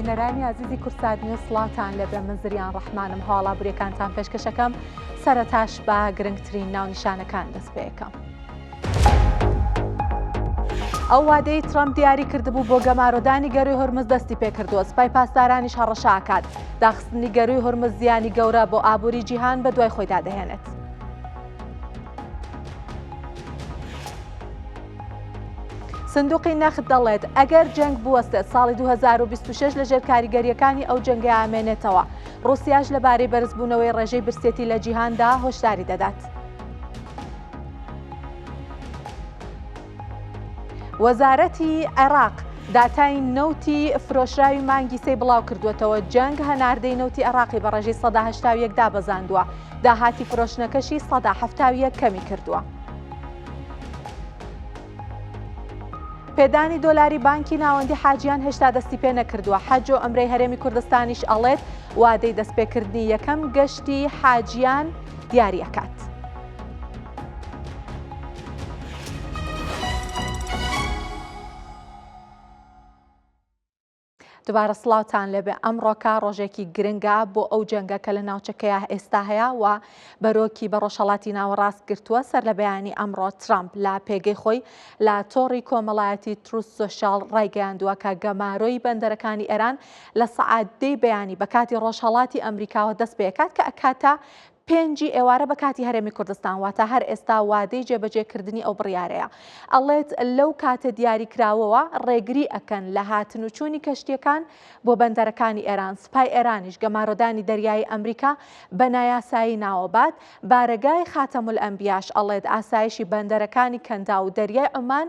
بینەرانی ئازیزی کورسات نیوز سڵاوتان لێبێ من زریان ڕەحمانم هەواڵا بورێکانتان پێشکەشەکەم سەرەتاش بە گرنگترین ناونیشانەکان دەست پێەکەم. ئەو وادەی ترەمپ دیاری کردبوو بۆ گەمارۆدانی گەروی هورمز دەستی پێکردووە سپای پاسدارانیش هەڕەشە ئەکات داخستنی گەروی هورمز زیانی گەورە بۆ ئابووری جیهان بە دوای خۆیدا دەهێنێت. سندوقی نەخت دەڵێت ئەگەر جەنگ بوەستێت ساڵی 2026 لەژێر کاریگەریەکانی ئەو جەنگەیا ئەمێنێتەوە. ڕوسیاش لەبارەی بەرزبوونەوەی ڕێژەی برسێتی لە جیهاندا هۆشداری دەدات. وەزارەتی عێراق داتای نەوتی فرۆشراوی مانگی سێی بڵاوکردووەتەوە، جەنگ هەناردەی نەوتی عێراقی بە ڕێژەی 81% دابەزاندووە، داهاتی فرۆشتنەکەشی 71% کەمی کردووە. پێدانی دۆلاری بانکی ناوەندی حاجیان هێشتا دەستی پێ نەکردووە، حەج و عەمرەی هەرێمی کوردستانیش ئەڵێت وادەی دەستپێکردنی یەکەم گەشتی حاجیان دیاری ئەکات. دوبارە سڵاوتان لێبێ ئەمڕۆکە ڕۆژێکی گرنگە بۆ ئەو جەنگە کە لە ناوچەکەیا ئێستا هەیە و بەرۆکی بە ڕۆژهەڵاتی ناوەڕاست گرتووە سەر لە بەیانی ئەمڕۆ ترامپ لە پێگەی خۆی لە تۆڕی کۆمەڵایەتی تروس سۆشیال ڕایگەیاندووە کە گەمارۆی بەندەرەکانی ئێران لە سەعات دەی بەیانی بە کاتی ڕۆژهەڵاتی ئەمریکاوە دەست پێکات کە ئەکاتە پێنجی ئێوارە بە کاتی هەرێمی کوردستان، واتە هەر ئێستا وادەی جێبەجێکردنی ئەو بڕیارەیە. ئەڵێت لەو کاتە دیاریکراوەوە ڕێگری ئەکەن لە هاتن و چوونی کەشتییەکان بۆ بەندەرەکانی ئێران، سوپای ئێرانیش گەمارۆدانی دەریایی ئەمریکا بە نایاسایی ناوەبات، بارەگای خاتەمولئەنبیاش ئەڵێت ئاسایشی بەندەرەکانی کەنداو و دەریای عومان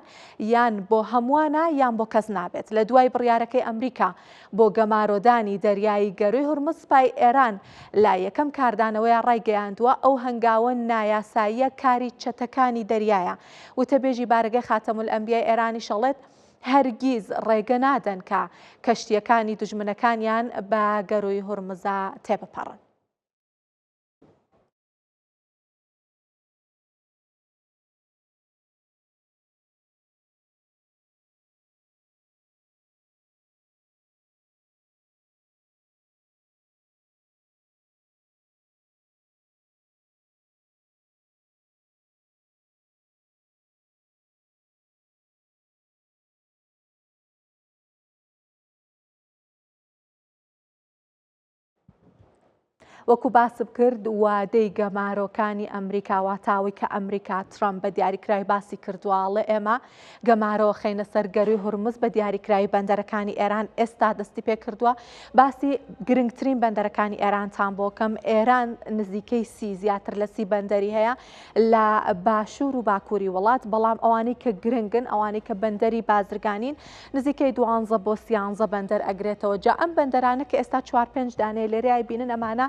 یان بۆ هەمووانە یان بۆ کەس نابێت. لە دوای بڕیارەکەی ئەمریکا بۆ گەمارۆدانی دەریایی گەرووی هورمز سوپای ئێران لە یەکەم کاردانەوەیا ڕایگەیاندووە، ئەو هەنگاوە نایاساییە کاری چەتەکانی دەریایە. وتەبێژی بارەگای خاتەمولئەنبیای ئێرانیش ئەڵێت، هەرگیز ڕێگە نادەن کە کەشتییەکانی دوژمنەکانیان بە گەرووی هورمزا تێبپەڕن. وەکو باسم کرد وادەی گەمارۆکانی ئەمریکا واتە ئەوەی کە ئەمریکا ترامپ بە دیاریکراوی باسی کردووە ئەڵێ ئێمە گەمارۆ خەینە سەر گەروی هورمز بە دیاریکراوی بەندەرەکانی ئێران ئێستا دەستی پێ کردووە باسی گرنگترین بەندەرەکانی ئێرانتان بۆکەم ئێران نزیکەی سی زیاتر لە سی بەندەری هەیە لە باشوور و باکووری وڵات بەڵام ئەوانەی کە گرنگن ئەوانەی کە بەندەری بازرگانین نزیکەی دوانزە بۆ سیانزە بەندەر ئەگرێتەوە جا ئەم بەندەرانە کە ئێستا چوار پێنج دانەیە لێرەی بینن ئەمانە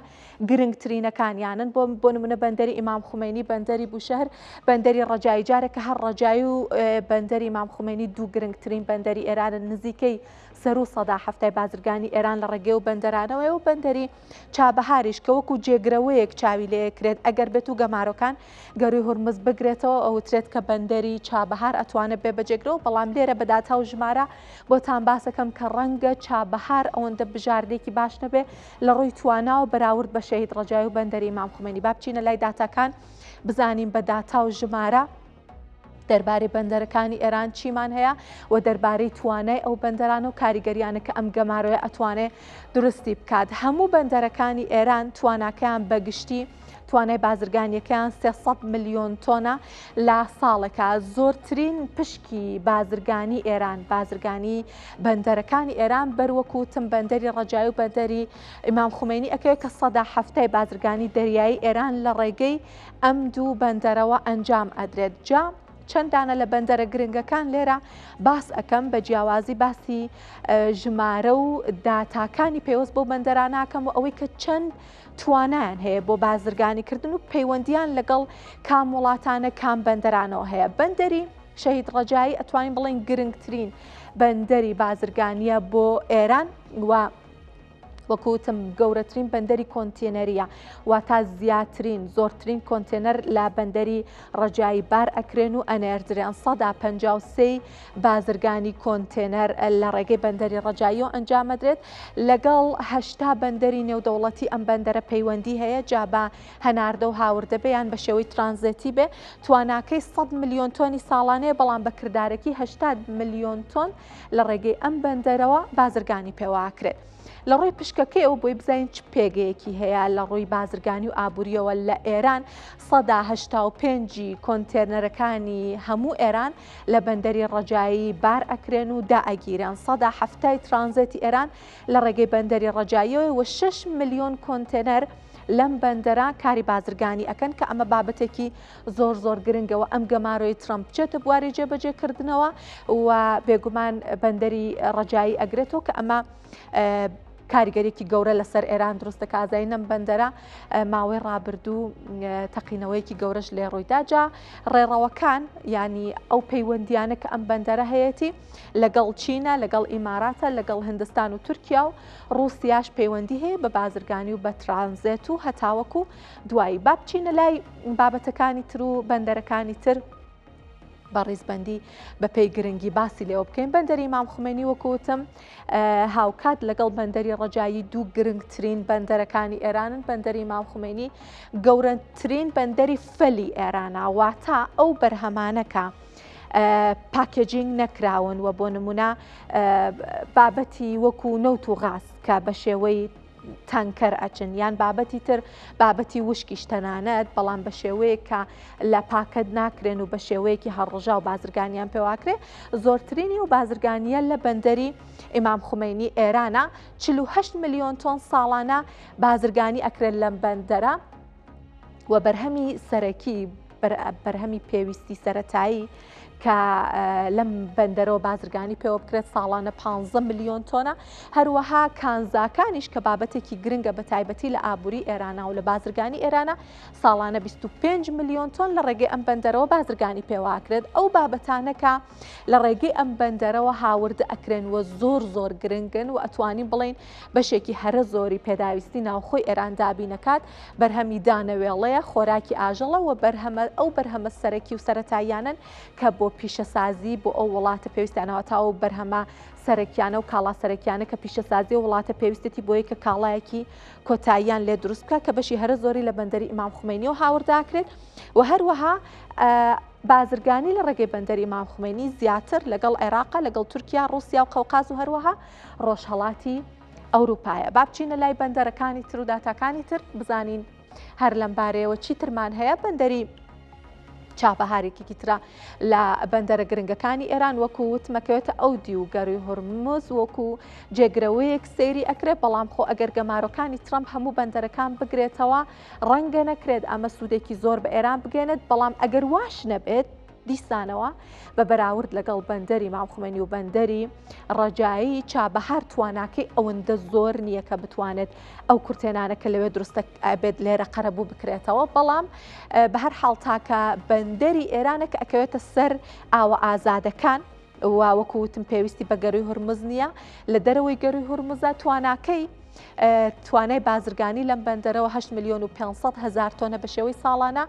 گرنگترینەکانیانن بۆ بۆ نمونە بەندەری ئیمام خومەینی بەندەری بوشەهر بەندەری ڕەجایی جارێک کە هەر ڕەجایی و بەندەری ئیمام خومەینی دوو گرنگترین بەندەری ئێرانن نزیکەی سەروو 70% بازرگانی ئێران لە ڕێگەی و بەندەرانەوەیە و بەندەری چابەهاریش کە وەکو جێگرەوەیەک چاوی لێکرێت ئەگەر بێت و گەمارۆکان گەروی هورمز بگرێتەوە ئەوترێت کە بەندەری چابەهار ئەتوانێت بێ بەجێگرەوە بەڵام لێرە بە داتا و ژمارە بۆتان باسەکەم کە ڕەنگە چابەهار ئەوەندە بژاردێکی باش نەبێ لە ڕووی تواناوە بەراورد بە شەهید ڕەجای و بەندەری ئیمام خومەینی با بچینە لای داتاکان بزانین بە داتا و ژمارە دەربارەی بەندەرەکانی ئێران چیمان هەیە و دەربارەی توانای ئەو بەندەرانە و کاریگەریانە کە ئەم گەمارۆیە ئەتوانێ دروستی بکات هەموو بەندەرەکانی ئێران تواناکەیان بەگشتی توانای بازرگانیەکەیان 300 ملیۆن تۆنە لە ساڵێکا زۆرترین پشکی بازرگانی ئێران بازرگانی بەندەرەکانی ئێران بەر وەکو وتم بەندەری ڕەجای و بەندەری ئیمام خومەینی ئەکەوێت کە 70% بازرگانی دەریایی ئێران لە ڕێگەی ئەم دوو بەندەرەوە ئەنجام ئەدرێت جا چەند دانە لە بەندەرە گرنگەکان لێرە باس ئەکەم بە جیاوازی باسی ژمارە و داتاکانی پێوەست بۆ بەندەراناکەم و ئەوەی کە چەند توانایان هەیە بۆ بازرگانیکردن و پەیوەندیان لەگەڵ کام وڵاتانە کام بەندەرانەوە هەیە بەندەری شەهید ڕەجایی ئەتوانین بڵێین گرنگترین بەندەری بازرگانیە بۆ ئێران و. وەکو وتم گەورەترین بەندەری کۆنتێنەریە واتا زیاترین زۆرترین کۆنتێنەر لە بەندەری ڕەجایی بار ئەکرێن و ئەنێردرێن سەدا 53 بازرگانی کۆنتێنەر لە ڕێگەی بەندەری ڕەجاییەوە ئەنجامەدرێت لەگەڵ هەشتا بەندەری نێودەوڵەتی ئەم بەندەرە پەیوەندی هەیە جا بە هەناردە و هاوردە بێ یان بە شێوەی ترانزێتی بێ تواناکەی 100 ملیۆن تۆنی ساڵانەیە بەڵام بە کردارەکی 80 ملیۆن تۆن لە ڕێگەی ئەم بەندەرەوە بازرگانی پێوەئەکرێت. لە ڕووی پشکەکەیەوە بۆی بزانین چ پێگەیەکی هەیە لە ڕووی بازرگانی و ئابووریەوە لە ئێران 85 کۆنتێنەرەکانی هەموو ئێران لە بەندەری ڕەجایی بار ئەکرێن و دائەگیرێن سەدا هەفتای ترانزێتی ئێران لە ڕێگەی بەندەری ڕەجاییەوە و 6 ملیۆن کۆنتێنەر لەم بەندەرە کاری بازرگانی ئەکەن کە ئەمە بابەتێکی زۆر زۆر گرنگەوە ئەم گەمارۆی ترەمپ بچێتە بواری جێبەجێکردنەوە و بێگومان بەندەری ڕەجایی ئەگرێتەوە کە ئەمە کاریگەرێکی گەورە لەسەر ئێران دروست دەکات ئازای نەم بەندەرە ماوەی ڕابردوو تەقینەوەیەکی گەورەش لێ ڕوویدا جا ڕێڕەوەکان ینی ئەو پەیوەندیانە کە ئەم بەندەرە هەیەی لەگەڵ چینە لەگەڵ ئیماراتە لەگەڵ هندستان و تورکیا و ڕووسیاش پەیوەندی هەیە بە بازرگانی و بە ترانزێت و هەتاوەکو دوایی با بچینە لای بابەتەکانی تر و بەندەرەکانی تر بە ڕیزبەندی بە پێی گرنگی باسی لێوە بکەین بەندەری مام خومێنی وەکوتم هاوکات لەگەڵ بەندەری ڕەجایی دوو گرنگترین بەندەرەکانی ئێرانن بەندەری مام خومێنی گەورەترین بەندەری فەلی ئێرانە واتە ئەو بەرهەمانەکە packaging نەکراون و بۆ نمونە بابەتی وەکو نەوت و غاز کە بە شێوەی تانکەر ئەچن یان بابەتی تر بابەتی وشکیش تەنانەت بەڵام بە شێوەیەک کە لە پاکەت ناکرێن و بە شێوەیەکی هەڕژا و بازرگانیان پێواکرێ زۆرترینی و بازرگانیە لە بەندەری ئیمام خومینی ئێرانە 48 ملیۆن تۆن ساڵانە بازرگانی ئەکرێت لەم بەندەرە و بەرهەمی سەرەکی بەرهەمی پێویستی سەتایی کە لەم بەندەرەوە بازرگانی پێوە بکرێت ساڵانە 15 ملیۆن تۆنە هەروەها کانزاکانیش کە بابەتێکی گرنگە بە تایبەتی لە ئابووری ئێرانە و لە بازرگانی ئێرانە ساڵانە 25 ملیۆن تۆن لە ڕێگەی ئەم بەندەرەوە بازرگانی پێواکرێت ئەو بابەتانەکە لە ڕێگەی ئەم بەندەرەوە هاوردە ئەکرێن و زۆر زۆر گرنگن و ئەتوانین بڵێین بەشێکی هەرە زۆری پێداویستی ناوخۆی ئێران دابینەکات بەرهەمی دانەوێڵەیە خۆراکی ئاژەڵە و بەرهەمە ئەو بەرهەمە سەرەکی و سەتاییانن کە بۆ پیشەسازی بۆ ئەو وڵاتە پێویستیانەوە تا ئەو بەرهەمە سەرەکیانە و کاڵا سەرەکیانە کە پیشەسازی وڵاتە پێویستێتی بۆیە کە کاڵایەکی کۆتاییان لێ دروست بکە کە بەشی هەرە زۆری لە بەندەری ئیمام خومەینیەوە هاورداکرێت و هەروەها بازرگانی لە ڕێگەی بەندەری ئیمام خومەینی زیاتر لەگەڵ عێراقە لەگەڵ تورکیا ڕوسیا و قەوقاز و هەروەها ڕۆژهەڵاتی ئەوروپایە با بچینە لای بەندەرەکانی تر و داتاکانی تر بزانین هەر لەم بارەیەوە چیترمان هەیە بەندەری چابەهارێکێکی ترە لە بەندەرە گرنگەکانی ئێران وەکو وتمەکەوێتە ئەو دی و گەروی هورمز وەکو جێگرەوەیەک سەیری ئەکرێ بەڵام خۆ ئەگەر گەمارۆکانی ترەمپ هەموو بەندەرەکان بگرێتەوە ڕەنگە نەکرێت ئەمە سوودێکی زۆر بە ئێران بگەێنێت بەڵام ئەگەر واش نەبێت دیسانەوە بە بەراورد لەگەڵ بەندەری مام خومەینی و بەندەری ڕەجایی چابەهار تواناکەی ئەوەندە زۆر نییە کە بتوانێت ئەو کورتێنانە کە لەوێ دروستە ئەبێت لێرە قەرەبوو بکرێتەوە بەڵام بە هەر حاڵ تاکە بەندەری ئێرانە کە ئەکەوێتە سەر ئاوە ئازادەکان و وەکو وتم پێویستی بە گەروی هورمز نییە لە دەرەوەی گەروی هورمزە تواناکەی توانای بازرگانی لەم بەندەرەوە 8 ملیۆن و 500 هزار تۆنە بە شێوەی ساڵانە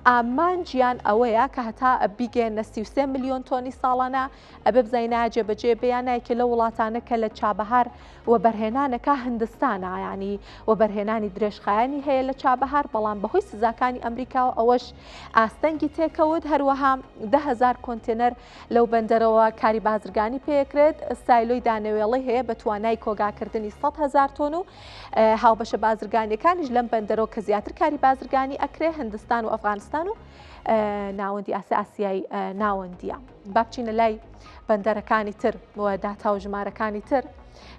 ئامانجیان ئەوەیە کە هەتا بیگەێنە 33 ملیۆن تۆنی ساڵانە ئەبێ بزانین ئایا جێبەجێ بێ یان نا یەکێ لەو وڵاتانە کە لە چابەهار وەبەرهێنانەکە هندستانە یانی وەبەرهێنانی درێژخایەنی هەیە لە چابەهار بەڵام بەهۆی سزاکانی ئەمریکاوە ئەوەش ئاستەنگی تێکەوت هەروەها 10هزار کۆنتێنەر لەو بەندەرەوە کاری بازرگانی پێکرێت سایلۆی دانەوێڵەی هەیە بە توانای کۆگاکردنی 100 هزار تۆن و هاوبەشە بازرگانیەکانیش لەم بەندەرەوە کە زیاتر کاری بازرگانی ئەکرێ هندستان و ئەفغانستان و ناوەندی ئاسیا ئاسیای ناوەندیە. با بچینە لای بەندەرەکانی تر و داتا و ژمارەکانی تر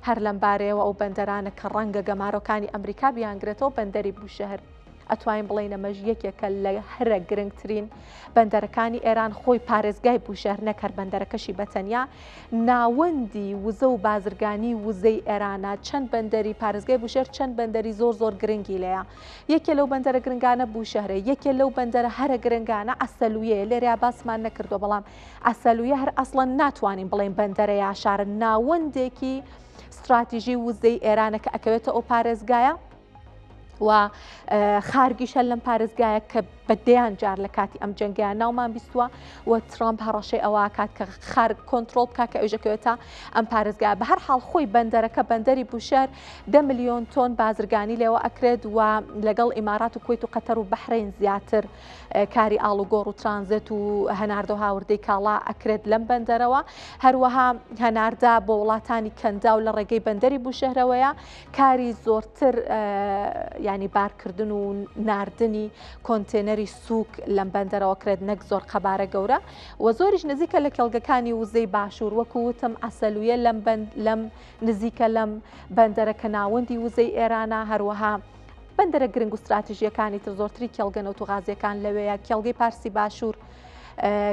هەر لەم بارەیەوە ئەو بەندەرانە کە ڕەنگە گەمارۆکانی ئەمریکا بیانگرێتەوە بەندەری بوشەهر ئەتوانین بڵێین ئەمەش یەکێکە لە هەرە گرنگترین بەندەرەکانی ئێران خۆی پارێزگای بوشەهر نەک هەر بەندەرەکەشی بە تەنیا ناوەندی وزە و بازرگانی وزەی ئێرانە چەند بەندەری پارێزگای بوشەهر چەند بەندەری زۆر زۆر گرنگی لێیە یەکێ لەو بەندەرە گرنگانە بوشەهرە، یەکێ لەو بەندەرە هەرە گرنگانە عەسەلویەیە، لێرەیا باسمان نەکردووە، بەڵام عەسەلویە هەر ئەسڵەن ناتوانین بڵێین بەندەرە یا شارە، ناوەندێکی. ستراتیژی وزەی ئێرانە کە ئەکەوێتە ئەو پارێزگایە و خارگیشە لەم پارێزگایە کە بە دەیان جار لە کاتی ئەم جەنگیان ناومان بیستووە و ترامپ هەڕەشەی ئەوە کات کە خارگ کۆنتترۆل بکە کە ئەوژەکەوێتە ئەم پارێزگا بە هەر حاڵ خۆی بەندەرەکە بەندەری بوشەر دە ملیۆن تۆن بازرگانی لێوە ئەکرێت و لەگەڵ ئیمارات و کویت و قەتەر و بەحرین زیاتر کاری ئاڵوگۆڕ و ترانزێت و هەناردە و هاوردەی کاڵا ئەکرێت لەم بەندەرەوە هەروەها هەناردە بۆ وڵاتانی کەنداو لە ڕێگەی بەندەری بوشەهرەوەیە کاری زۆرتر ینی بارکردن و ناردنی کۆنتێنەری سووک لەم بەندەرەوە کرێت نەک زۆر قەبارە گەورە و زۆریش نزیکە لە کێڵگەکانی وزەی باشوور وەکو وتم عەسەلویە لەم بەند لەم نزیکە لەم بەندەرە کە ناوەندی وزەی ئێرانە هەروەها بەندەرە گرنگ و ستراتیژیەکانی تر زۆرتری کێڵگە نەوت و غازیەکان لەوەیە کێڵگەی پارسی باشوور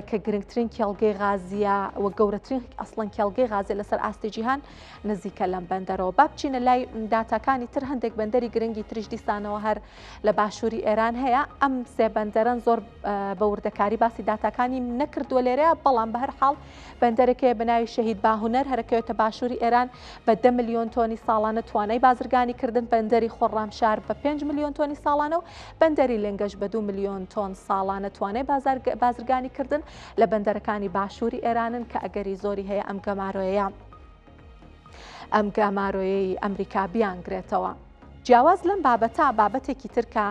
کە گرنگترین کێڵگەی غازیە و گەورەترین ئەسڵەن کێڵگەی غازیە لەسەر ئاستی جیهان نزیکە لەم بەندەرەوە. با بچینە لای داتاکانی تر هەندێک بەندەری گرنگی تریش دیسانەوە هەر لە باشووری ئێران هەیە ئەم سێ بەندەرەن زۆر بە وردەکاری باسی داتاکانی نەکردووە لێرەیە بەڵام بە هەر حاڵ بەندەرێک هەیە بە ناوی شەهید باهونەر هەرەکەوێتە باشووری ئێران بە دە ملیۆن تۆنی ساڵانە توانای بازرگانی کردن بەندەری خۆڕامشار بە 5 ملیۆن تۆنی ساڵانە و بەندەری لنگەش بە 2 ملیۆن تۆن ساڵانە توانای بازرگانی کردن لە بەندەرەکانی باشووری ئێرانن کە ئەگەری زۆری هەیە ئەم گەمارۆیە ئەم گەمارۆیەی ئەمریکا بیانگرێتەوە. جیاواز لەم بابەتە بابەتێکی تر کە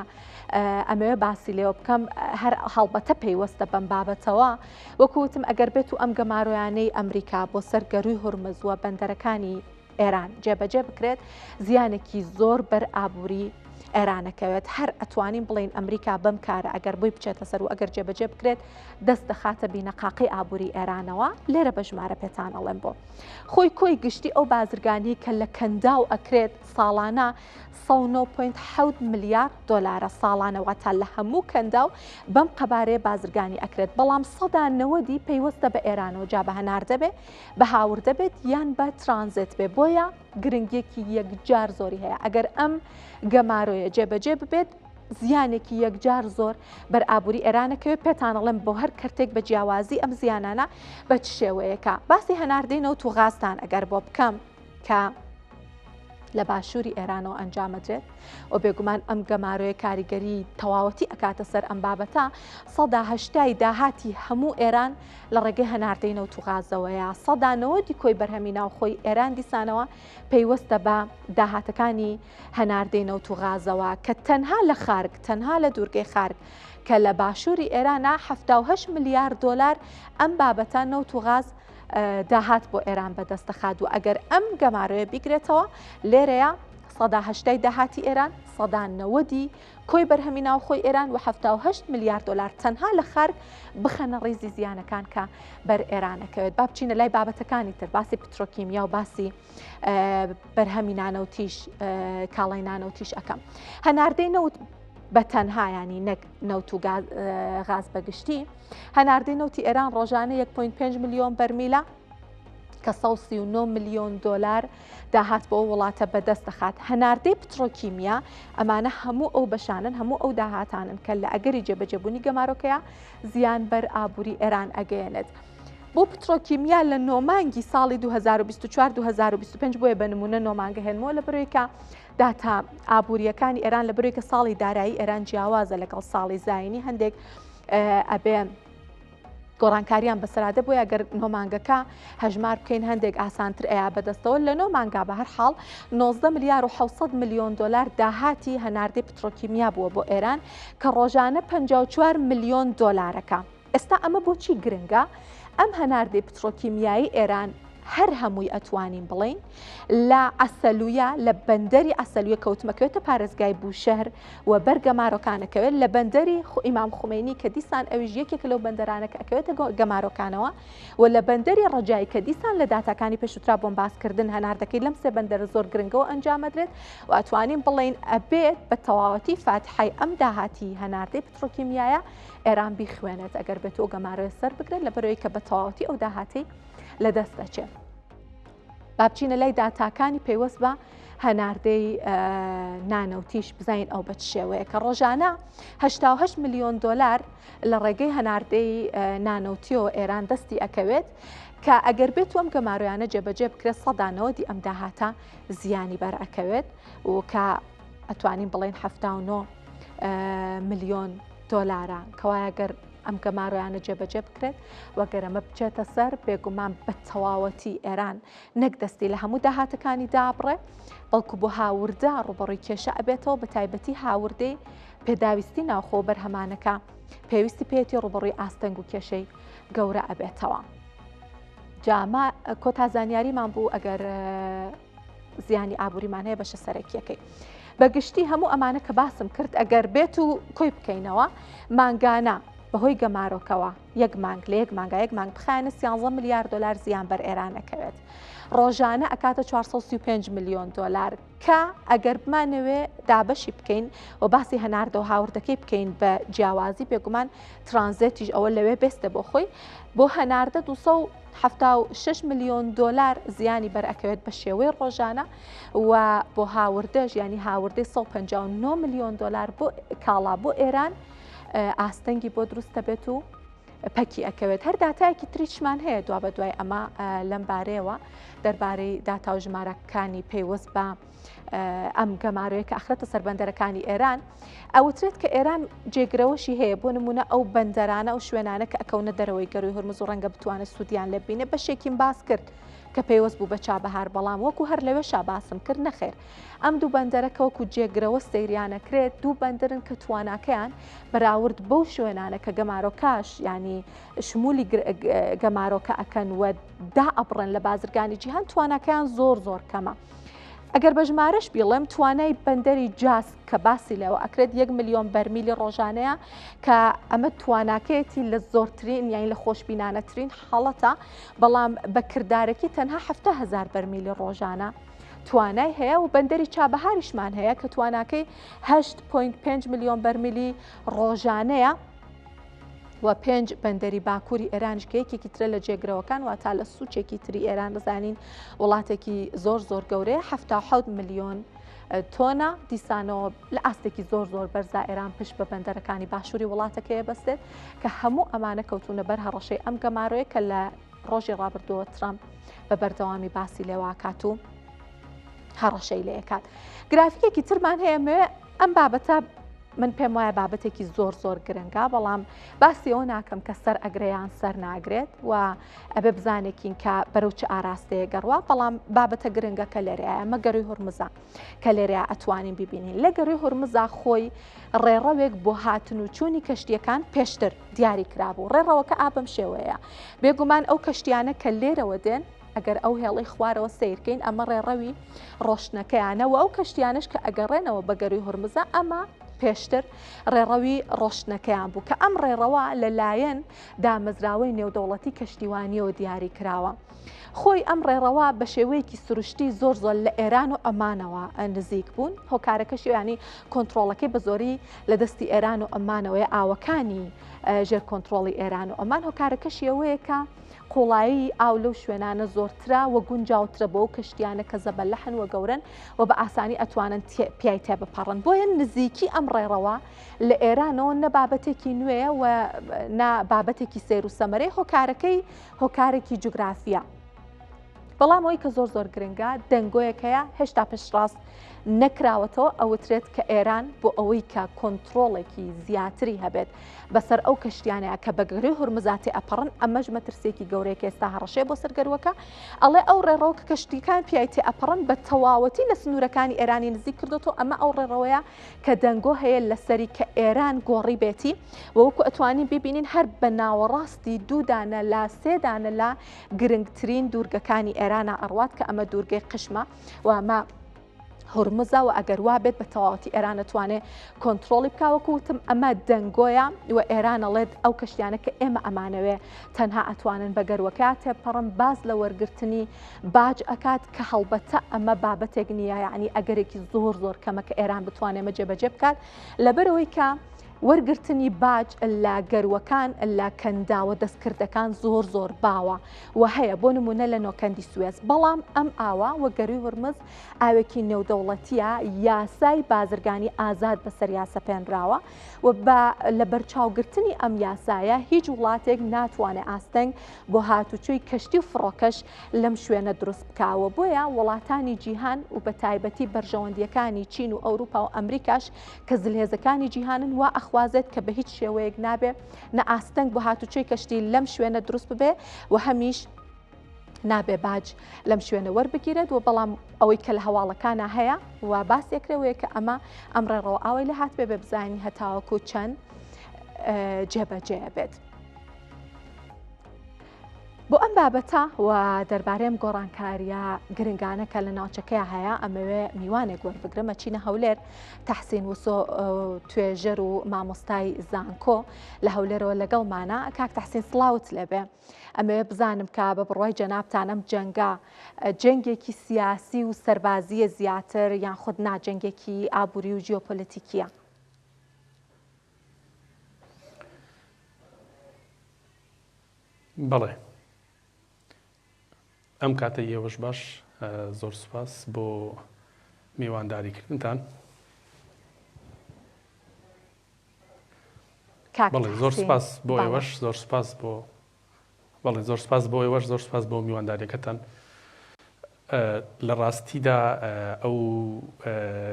ئەمەوێ باسی لێوە بکەم هەر هەڵبەتە پەیوەستە بەم بابەتەوە وەکوتم ئەگەر بێت و ئەم گەمارۆیانەی ئەمریکا بۆ سەر گەروی هورمز وە بەندەرەکانی ئێران جێبەجێ بکرێت زیانێکی زۆر بەر ئابووری ئێرانەکەوێت هەر ئەتوانین بڵین ئەمریکا بەم کارە ئەگەر بۆی بچێتە سەر و ئەگەر جێبەجێ بکرێت دەست دەخاتە بینەقاقی ئابووری ئێرانەوە لێرە بە ژمارە پێتان ئەڵێم بۆ خۆی کۆی گشتی ئەو بازرگانی کە لە کەنداو ئەکرێت ساڵانە 19.7 ملیار دۆلارە ساڵانە واتە لە هەموو کەنداو بەم قەبارەیە بازرگانی ئەکرێت بەڵام سەدا نەوەدی پەیوەستە بە ئێرانەوە جا بە هەناردە بێ بە هاوردە بێت یان بە ترانزێت بێ بۆیە گرنگیەکی یەکجار زۆری هەیە ئەگەر ئەم گەمارۆیە جێبەجێ ببێت زیانێکی یەکجار زۆر بەر ئابووری ئێرانەکەوێت پێتانەڵێم بۆ هەر کەرتێک بە جیاوازی ئەم زیانانە بە چ شێوەیەکە باسی هەناردەی نەوت و غازتان ئەگەر بۆ بکەم کە لە باشووری ئێرانەوە ئەنجامەدرێت و بێگومان ئەم گەمارۆیە کاریگەری تەواوەتی ئەکاتە سەر ئەم بابەتە سەدا هەشتای داهاتی هەموو ئێران لە ڕێگەی هەناردەی نەوت و غازەوەیە سەدا نەوەدی کۆی بەرهەمی ناوخۆی ئێران دیسانەوە پەیوەستە بە داهاتەکانی هەناردەی نەوت و غازەوە کە تەنها لە خارگ تەنها لە دوورگەی خارگ کە لە باشووری ئێرانە 78 ملیار دۆلار ئەم بابەتە نەوت و غاز داهات بۆ ئێران بەدەست دەخات و ئەگەر ئەم گەمارۆیە بیگرێتەوە لێرەیە سەدا هەشتای داهاتی ئێران سەدا نەوەدی کۆی بەرهەمی ناوخۆی ئێران و 78 ملیار دلار تەنها لە خارگ بخەنە ڕیزی زیانەکان کە بەر ئێرانەکەوێت با بچینە لای بابەتەکانی تر باسی پترۆکیمیا و باسی بەرهەمی نانەوتیش کاڵای نانەوتیش ئەەکەم هەناردەی نەوت بە تەنها ینی نەک نەوت و غاز بەگشتی هەناردەی نەوتی ئێران ڕۆژانە 1.5 ملیۆن بەرمیلە کە 139 ملیۆن دۆلار داهات بۆ وڵاتە بەدەست دەخات هەناردەی پترۆکیمیا ئەمانە هەموو ئەو بەشانن هەموو ئەو داهاتانن کە لە ئەگەری جێبەجێبوونی گەمارۆکەیە زیان بەر ئابووری ئێران ئەگەیەنێت. بۆ پترۆکیمیا لە نۆ مانگی ساڵی 2024 2025 بۆیە بە نمونە نۆ مانگە هێنمەوە لە بەرەوەی داتا ئابووریەکانی ئێران لە بەرەوەی کە ساڵی دارایی ئێران جیاوازە لەگەڵ ساڵی زایینی هەندێک ئەبێ گۆڕانکاریان بەسەرادە بۆیە گەر نۆ مانگەکە هەژمار بکەین هەندێک ئاسانتر ئەیا بەدەستەوە لە نۆ مانگا بە هەر حاڵ 19 ملیار و 600 ملیۆن دلار داهاتی هەناردەی پترۆکیمیا بووە بۆ ئێران کە ڕۆژانە 54 ملیۆن دۆلارەکە. ئێستا ئەمە بۆچی گرنگە؟ ئەم هەناردەی پترۆکیمیایی ئێران هەر هەمووی ئەتوانین بڵێین لە عەسەلویە لە بەندەری عەسەلویە کەوتمەکەوێتە پارێزگای بوشەهر و بەر گەمارۆکانەکەوێت لە بەندەری ئیمام خومەینی کە دیسان ئەویش یەکێکە لەو بەندەرانە کە ئەکەوێتە گەمارۆکانەوە و لە بەندەری ڕەجایی کە دیسان لە داتاکانی پێشووترا بۆم باسکردن هەناردەکەی لەم سێ بەندەرە زۆر گرنگەوە ئەنجامەدرێت و ئەتوانین بڵێین ئەبێت بە تەواوەتی فاتحای ئەم داهاتی هەناردەی پترۆکیمیایە ئێران بیخوێنێت ئەگەر بێت و گەمارۆیە سەر بگرێت لە بەرەوەی کە بە تەواوەتی ئەو داهاتی لەدەست دەچێت. با بچینە لای داتاکانی پەیوەست بە هەناردەی نانەوتیش بزانین ئەو بە چ شێوەیە کە ڕۆژانە 88 ملیۆن دلار لە ڕێگەی هەناردەی نانەوتیەوە ئێران دەستی ئەکەوێت. کە ئەگەر بێت و ئەم گەمارۆیانە جێبەجێ بکرێت 90% ئەم داهاتە زیانی بەر ئەکەوێت و کە ئەتوانین بڵێن 79 ملیۆن دۆلارە کەوایە گەر ئەم گەمارۆیانە جێبەجێ بکرێت و گەر ئەمە بچێتە سەر بێگومان بە تەواوەتی ئێران نەک دەستی لە هەموو داهاتەکانی دابڕێ بەڵکو بۆ هاوردە ڕوبەڕووی کێشە ئەبێتەوە بە تایبەتی هاوردەی پێداویستی ناوخۆ بەرهەمانەکە پێویستی پێێتی ڕوبەڕووی ئاستەنگ و کێشەی گەورە ئەبێتەوە. جاما کۆتا زانیاریمان بوو ئەگەر زیانی ئابووریمان هەیە بەشە سەرەکیەکەی. بە گشتی هەموو ئەمانە کە باسم کرد ئەگەر بێت و کۆی بکەینەوە مانگانە بەهۆی گەمارۆکەوە یەک مانگ لە یەک مانگا یەک مانگ بخایەنە 13 ملیار دلار زیان بەر ئێران ئەکەوێت ڕۆژانە ئەکاتە 435 میلیۆن دلار کە ئەگەر بمانەوێ دابەشی بکەین و باسی هەناردە و هاوردەکەی بکەین بە جیاوازی بێگومان ترانزێتیش ئەوە لەوێ بێستە بۆ خۆی بۆ هەناردە 276 میلیۆن دلار زیانی بەر ئەکەوێت بە شێوەی ڕۆژانە و بۆ هاوردەش ینی هاوردەی 159 میلیۆن دلار بۆ کاڵا بۆ ئێران ئاستەنگی بۆ دروست دەبێت و پەکی ئەکەوێت هەر داتایەکی تریشمان هەیە دوا بە دوای ئەمە لەم بارەیەوە دەربارەی داتا و ژمارەکانی پەیوەست بە ئەم گەمارۆیە کە ئەخرێتە سەر بەندەرەکانی ئێران ئەوترێت کە ئێران جێگرەوەشی هەیە بۆ نمونە ئەو بەندەرانە ئەو شوێنانە کە ئەکەونە دەرەوەی گەروی هورمز و ڕەنگە بتوانێت سوودیان لێ بینێ بەشێکیم باس کرد کە پەیوەست بوو بە چابەهار بەڵام وەکو هەر لەوێشا باسم کرد نەخێر ئەم دوو بەندەرە کە وەکو جێگرەوە سەیریانەکرێت دوو بەندەرن کە تواناکەیان بەراورد بەو شوێنانە کە گەمارۆکاش ینی شمولی گەمارۆکە ئەکەن و دائەبڕن لە بازرگانی جیهان تواناکەیان زۆر زۆر کەمە. ئەگەر بە ژمارەش بیڵێم توانای بەندەری جاسک کە باسی لەوە ئەکرێت یەک ملیۆن بەرمیلی ڕۆژانەیە کە ئەمە تواناکەیەتی لە زۆرترین یان لە خۆشبینانەترین حاڵەتە بەڵام بە کردارەکی تەنها هزار بەرمیلی ڕۆژانە توانای هەیە و بەندەری چابەهاریشمان هەیە کە تواناکەی 8.5 ملیۆن بەرمیلی ڕۆژانەیە و پێنج بەندەری باکووری ئێرانیش کە یەکێکی ترە لە جێگرەوەکان واتا لە سوچێکی تری ئێران دەزانین وڵاتێکی زۆر زۆر گەورەیە 77 ملیۆن تۆنە دیسانەوە لە ئاستێکی زۆر زۆر بەرزا ئێران پشت بە بەندەرەکانی باشووری وڵاتەکەی بەستێت کە هەموو ئەمانە کەوتونە بەر هەڕەشەی ئەم گەمارۆیە کە لە ڕۆژی ڕابردووە ترامپ بە بەردەوامی باسی لێواکات و هەڕەشەی لێکات گرافیکێکی ترمان هەیە مەوێ ئەم بابەتە من پێم وایە بابەتێکی زۆر زۆر گرنگە بەڵام باسی ئەوە ناکەم کە سەر ئەگرێ یان سەر ناگرێت و ئەبێ بزانێکین کە بەرەو چ ئاراستەیە گەڕوا بەڵام بابەتە گرنگەکە لێرەیە ئەمە گەروی هورمزە کە لێرەیە ئەتوانین ببینین لە گەروی هورمزا خۆی ڕێڕەوێک بۆ هاتن و چوونی کەشتیەکان پێشتر دیاری کرابوو ڕێڕەوەکە ئابم شێوەیە بێگومان ئەو کەشتیانە کە لێرەوە دێن ئەگەر ئەو هێڵەی خوارەوە سەیرکەین ئەمە ڕێڕەوی ڕۆشتنەکەیانە و ئەو کەشتیانەش کە ئەگەڕێنەوە بە گەروی هورمزە ئەمە پێشتر ڕێڕەوی ڕۆشتنەکەیان بوو کە ئەم ڕێڕەوە لەلایەن دامەزراوەی نێودەوڵەتی کەشتیوانیەوە دیاری کراوە. خۆی ئەم ڕێڕەوە بە شێوەیەکی سروشتی زۆر زۆر لە ئێران و عومانەوە نزیک بوون هۆکارەکەشی ینی کۆنتترۆڵەکەی بە زۆری لە دەستی ئێران و عومانەوەی ئاوەکانی ژێر کۆنتترۆڵی ئێران و عومان هۆکارەکەشی ئەوەیە کە قوڵایی ئاو لەو شوێنانە زۆرترە و گونجاوترە بۆ ئەو کەشتیانە کە زەبەلەحن و گەورەن و بە ئاسانی ئەتوانن پیای تێبپەڕن بۆیە نزیکی ئەم ڕێڕەوە لە ئێرانەوە نە بابەتێکی نوێیە و نە بابەتێکی سەیر و سەمەرەی هۆکارەکەی هۆکارێکی جوگرافیە. بەڵام ئەوەی کە زۆر زۆر گرنگە دەنگۆیەک هەیە هێشتا پشتڕاست نەکراوەتەوە ئەوترێت کە ئێران بۆ ئەوەی کە کۆنتترۆڵێکی زیاتری هەبێت بەسەر ئەو کەشتیانەیە کە بە گەروی هورمزا تێئەپەڕن ئەمەش مەترسیەکی گەورەیە کە ئێستا هەڕەشەیە بۆ سەر گەروەکە ئەڵێ ئەو ڕێڕەوە کە کەشتیەکان پیای تێئەپەڕن بە تەواوەتی لە سنوورەکانی ئێرانی نزیک کردۆتەوە ئەمە ئەو ڕێڕەوەیە کە دەنگۆ هەیە لەسەری کە ئێران گۆڕی بێتی و وەکو ئەتوانین ببینین هەر بە ناوەڕاستی دوو دانە لە سێ دانە لە گرنگترین دوورگەکانی ئێرانە ئەڕوات کە ئەمە دوورگەی قشمە و ئەمە هورمزە و ئەگەر وا بێت بە تەواوەتی ئێران ئەتوانێ کۆنتترۆڵی بکا وەکو وتم ئەمە دەنگۆیە و ئێران ئەڵێت ئەو کەشتیانە کە ئێمە ئەمانەوێ تەنها ئەتوانن بە گەروەکە تێپەڕن باز لە وەرگرتنی باج ئەکات کە هەڵبەتە ئەمە بابەتێک نییە یعنی ئەگەرێکی زۆر زۆر کەمە کە ئێران بتوانێت ئەمە جێبەجێ بکات لەبەرەوەی کە. وەرگرتنی باج لە گەرووەکان لە کەنداوە دەستکردەکان زۆر زۆر باوە و هەیە بۆ نموونە لە نۆکەندی سوێس بەڵام ئەم ئاوە وە گەرووی هورمز ئاوێکی نێودەوڵەتیە یاسای بازرگانی ئازاد بەسەریا سەپێنراوە و بە لەبەرچاوگرتنی ئەم یاسایە هیچ وڵاتێک ناتوانێت ئاستەنگ بۆ هاتوچۆی کەشتی و فڕۆکەش لەم شوێنە دروست بکا و بۆیە وڵاتانی جیهان و بە تایبەتی بەرژەوەندییەکانی چین و ئەوروپا و ئەمریکاش کە زلهێزەکانی جیهانن وا ئەخوازێت کە بە هیچ شێوەیەک نابێ نە ئاستەنگ بۆ هاتوچۆی کەشتی لەم شوێنە دروست ببێ و هەمیش نابێ باج لەم شوێنە وەربگیرێت و بەڵام ئەوەی کە لە هەواڵەکانە هەیە و باس یەکرەوەیە کە ئەمە ئەم ڕێڕەوە ئاوای لە هاتبێ بێ بزانین هەتاوەکو چەند جێبەجێ بێت. بۆ ئەم بابەتە و دەربارەی ئەم گۆڕانکارییە گرنگانە کە لە ناوچەکەیا هەیە ئەمەوێ میوانێک وەربگرم ئەچینە هەولێر تەحسین وسۆ توێژەر و مامۆستای زانکۆ لە هەولێرەوە لەگەڵمانە کاک تەحسین سڵاوت لێبێ ئەمەوێ بزانم کە بە بڕوای جەنابتان ئەم جەنگە جەنگێکی سیاسی و سەربازیە زیاتر یان خود نا جەنگێکی ئابووری و جیۆپۆلەتیکیە؟ بەڵێ ئەم کاتەی ئێوەش باش زۆر سوپاس بۆ میوانداری کردنتان. بەڵێ زۆر سپاس بۆ ئێوەش زۆر سپاس بۆ بەڵێ زۆر سپاس بۆ ئێوەش زۆر سپاس بۆ میوانداریەکەتان لە ڕاستیدا ئەو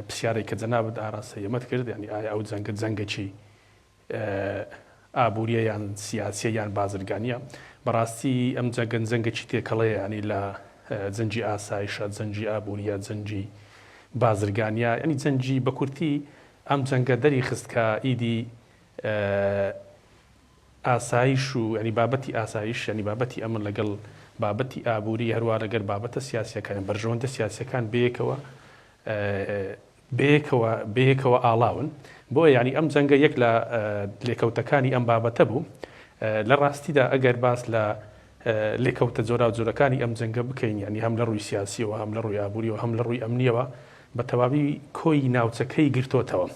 پرسیارەی کە جەنابت ئاراستەی ئێمەت کرد یانی ئایا ئەو جەنگە جەنگەکی ئابووریە یان سیاسیە یان بازرگانیە بەڕاستی ئەم جەنگە جەنگێکی تێکەڵەیە ینی لە جەنگی ئاسایشە جەنگی ئابووریە جەنگی بازرگانیە ینی جەنگی بەکورتی ئەم جەنگە دەری خست کە ئیدی ئاسایش و ینی بابەتی ئاسایش ینی بابەتی ئەمن لەگەڵ بابەتی ئابووری هەروە لەگەر بابەتە سیاسەکان بەرژەوەندە سیاسەکان بەیەکەوە بەیەکەوە بەیەکەوە ئاڵاون بۆیە یانی ئەم جەنگە یەک لە لێکەوتەکانی ئەم بابەتە بوو لە ڕاستیدا ئەگەر باس لە لێکەوتە جۆراوجۆرەکانی ئەم جەنگە بکەین یانی هەم لە ڕووی سیاسیەوە هەم لە ڕووی ئابووریەوە هەم لە ڕووی ئەمنیەوە بە تەواوی کۆی ناوچەکەی گرتۆتەوە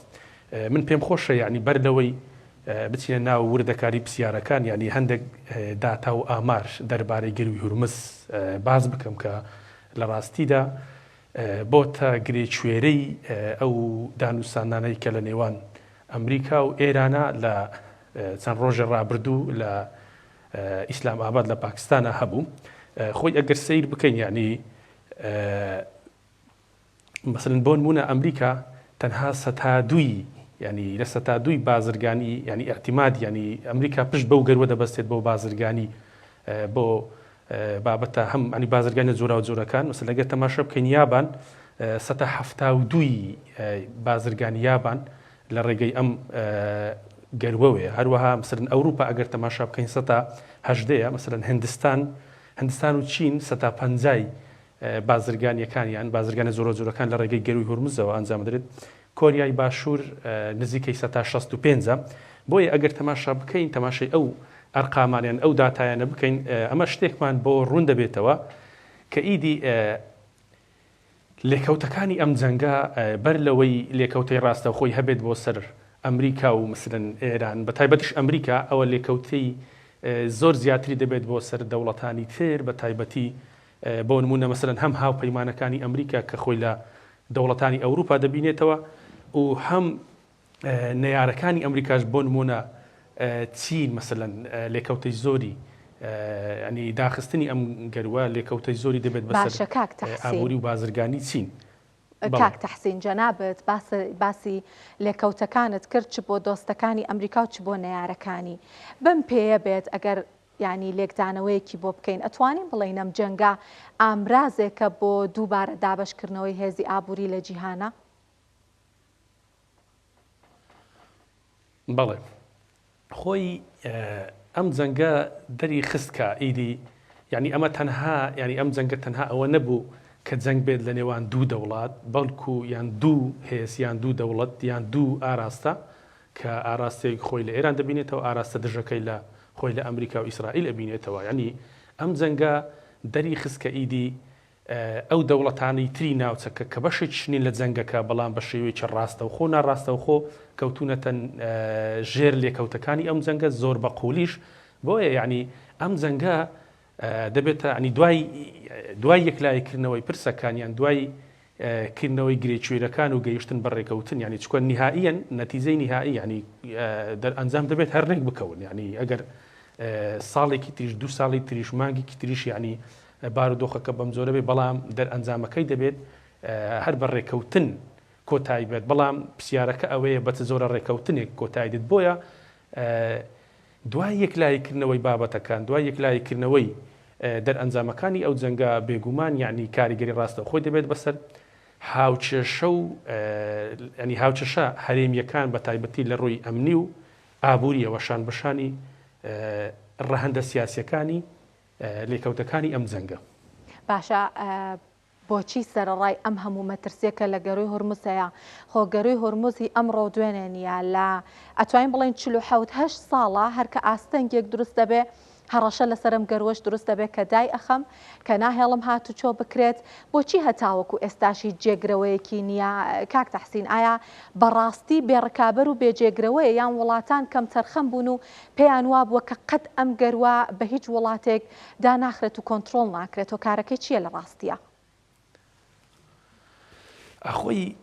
من پێم خۆشە یانی بەر لەوەی بچینە ناو وردەکاری پرسیارەکان یانی هەندێک داتا و ئامار دەربارەی گەروی هورمز باس بکەم کە لە ڕاستیدا بۆتە گرێکوێرەی ئەو دانوساندانەی کە لە نێوان ئەمریکا و ئێرانە لە چەند ڕۆژێ ڕابردوو لە ئیسلام ئاباد لە پاکستانە هەبوو. خۆی ئەگەر سەیر بکەین یعنی مەسەلەن بۆ نمونە ئەمریکا تەنها سەتا دووی ینی لە سەتا دووی بازرگانی ینی اعتماد ینی ئەمریکا پشت بەو گەروە دەبەستێت بۆ بازرگانی بۆ بابەتە هەم ئەنی بازرگانیە جۆراوجۆرەکان مەسەلەن ئەگەر تەماشا بکەین یابان سەتا 72 بازرگانی یابان لە ڕێگەی ئەم گەروەوەیە هەروەها مثلەن ئەوروپا ئەگەر تەماشا بکەین سەتا هەژدەیە مثلەن هندستان هندستان و چین سەتا پەنجای بازرگانیەکانیان بازرگانە جۆرەجۆرەکان لە ڕێگەی گەروی هورمزەوە ئەنجام دەدرێت کۆریای باشوور نزیکەی سەتا 65 ە. بۆیە ئەگەر تەماشا بکەین، تەماشای ئەو ئەرقامانە یان ئەو داتایانە بکەین، ئەمە شتێکمان بۆ ڕوون دەبێتەوە کە ئیدی لێکەوتەکانی ئەم جەنگە بەر لەوەی لێکەوتەی ڕاستەوخۆی هەبێت بۆ سەر ئەمریکا و مثلەن ئێران، بە تایبەتیش ئەمریکا، ئەوە لێکەوتەی زۆر زیاتری دەبێت بۆ سەر دەوڵەتانی تر، بە تایبەتی بۆ نموونە مەسەلەن هەم هاوپەیمانەکانی ئەمریکا کە خۆی لە دەوڵەتانی ئەوروپا دەبینێتەوە و هەم نەیارەکانی ئەمریکاش بۆ نموونە چین مەسەلەن لێکەوتەی زۆری ینی داخستنی ئەم گەروە لێکەوتەی زۆری دەبێت بەسەر باشە کاک تەحسین ئابووری و بازرگانی چین. بەڵێ. کاک تەحسین جەنابت باس باسی لێکەوتەکانت کرد چ بۆ دۆستەکانی ئەمریکا و چ بۆ نەیارەکانی بەم پێیە بێت ئەگەر یانی لێکدانەوەیەکی بۆ بکەین ئەتوانین بڵێین ئەم جەنگە ئامرازێکە بۆ دووبارە دابەشکردنەوەی هێزی ئابووری لە جیهانا؟ بەڵێ خۆی ئەم جەنگە دەری خست کە ئیدی یعنی ئەمە تەنها یعنی ئەم جەنگە تەنها ئەوە نەبوو کە جەنگ بێت لە نێوان دوو دەوڵات بەڵکو یان دوو هێز یان دوو دەوڵەت یان دوو ئاراستە کە ئاراستەیەک خۆی لە ئێران دەبینێتەوە ئاراستە دژەکەی لە خۆی لە ئەمریکا و ئیسرائیل ئەبینێتەوە یعنی ئەم جەنگە دەری خست کە ئیدی. ئەو دەوڵەتانەی تری ناوچەکە کە بەشێکیش نین لە جەنگەکە بەڵام بە شێوەیەکی ڕاستەوخۆ و ناڕاستەوخۆ کەوتوونەتە ژێر لێکەوتەکانی ئەم جەنگە زۆر بە قوولیش بۆیە یعنی ئەم جەنگە دەبێتە ینی دوای دوای یەکلاییکردنەوەی پرسەکان یان دوای کردنەوەی گرێ کوێرەکان و گەیشتن بە ڕێکەوتن یعنی چکە نهائیەن نەتیجەی نهایی یعنی دەرئەنجام دەبێت هەر ڕێک بکەون یعنی ئەگەر ساڵێکی تریش دو ساڵی تریش مانگێکی تریش یعنی بارودۆخەکە بەم جۆرە بێت، بەڵام دەرئەنجامەکەی دەبێت هەر بە ڕێکەوتن کۆتایی بێت، بەڵام پرسیارەکە ئەوەیە بە چ جۆرە ڕێکەوتنێک کۆتایی دێت، بۆیە دوای یەکلاییکردنەوەی بابەتەکان، دوای یەکلاییکردنەوەی دەرئەنجامەکانی ئەو جەنگە بێگومان یەعنی کاریگەری ڕاستەوخۆی دەبێت بەسەر هاوکێشە و ینی هاوکێشە هەرێمییەکان بە تایبەتی لە ڕووی ئەمنی و ئابووریەوە شانبەشانی ڕەهەندە سیاسییەکانی لێکەوتەکانی ئەم جەنگە. باشە بۆچی سەرەڕای ئەم هەموو مەترسیە کە لە گەروی هورمز هەیە، خۆ گەروی هورمز هی ئەمڕۆ و دوێنێ نیە، لە ئەتوانین بڵێین 47 هەشت ساڵە هەر کە ئاستەنگێک دروست دەبێ هەڕەشە لەسەر ئەم گەروەش دروست دەبێ کە دای ئەخەم کە ناهێڵم هاتوچۆ بکرێت، بۆچی هەتاوەکو ئێستاش هیچ جێگرەوەیەکی نیە کاک تەحسین ئایا بەڕاستی بێ ڕکابەر و بێ جێگرەوەیە یان وڵاتان کەمتەرخەم بوون و پێیان وابووە کە قەت ئەم گەروە بە هیچ وڵاتێک داناخرێت و کۆنترۆڵ ناکرێت، هۆکارەکەی چییە لە ڕاستیا؟ ئەخۆی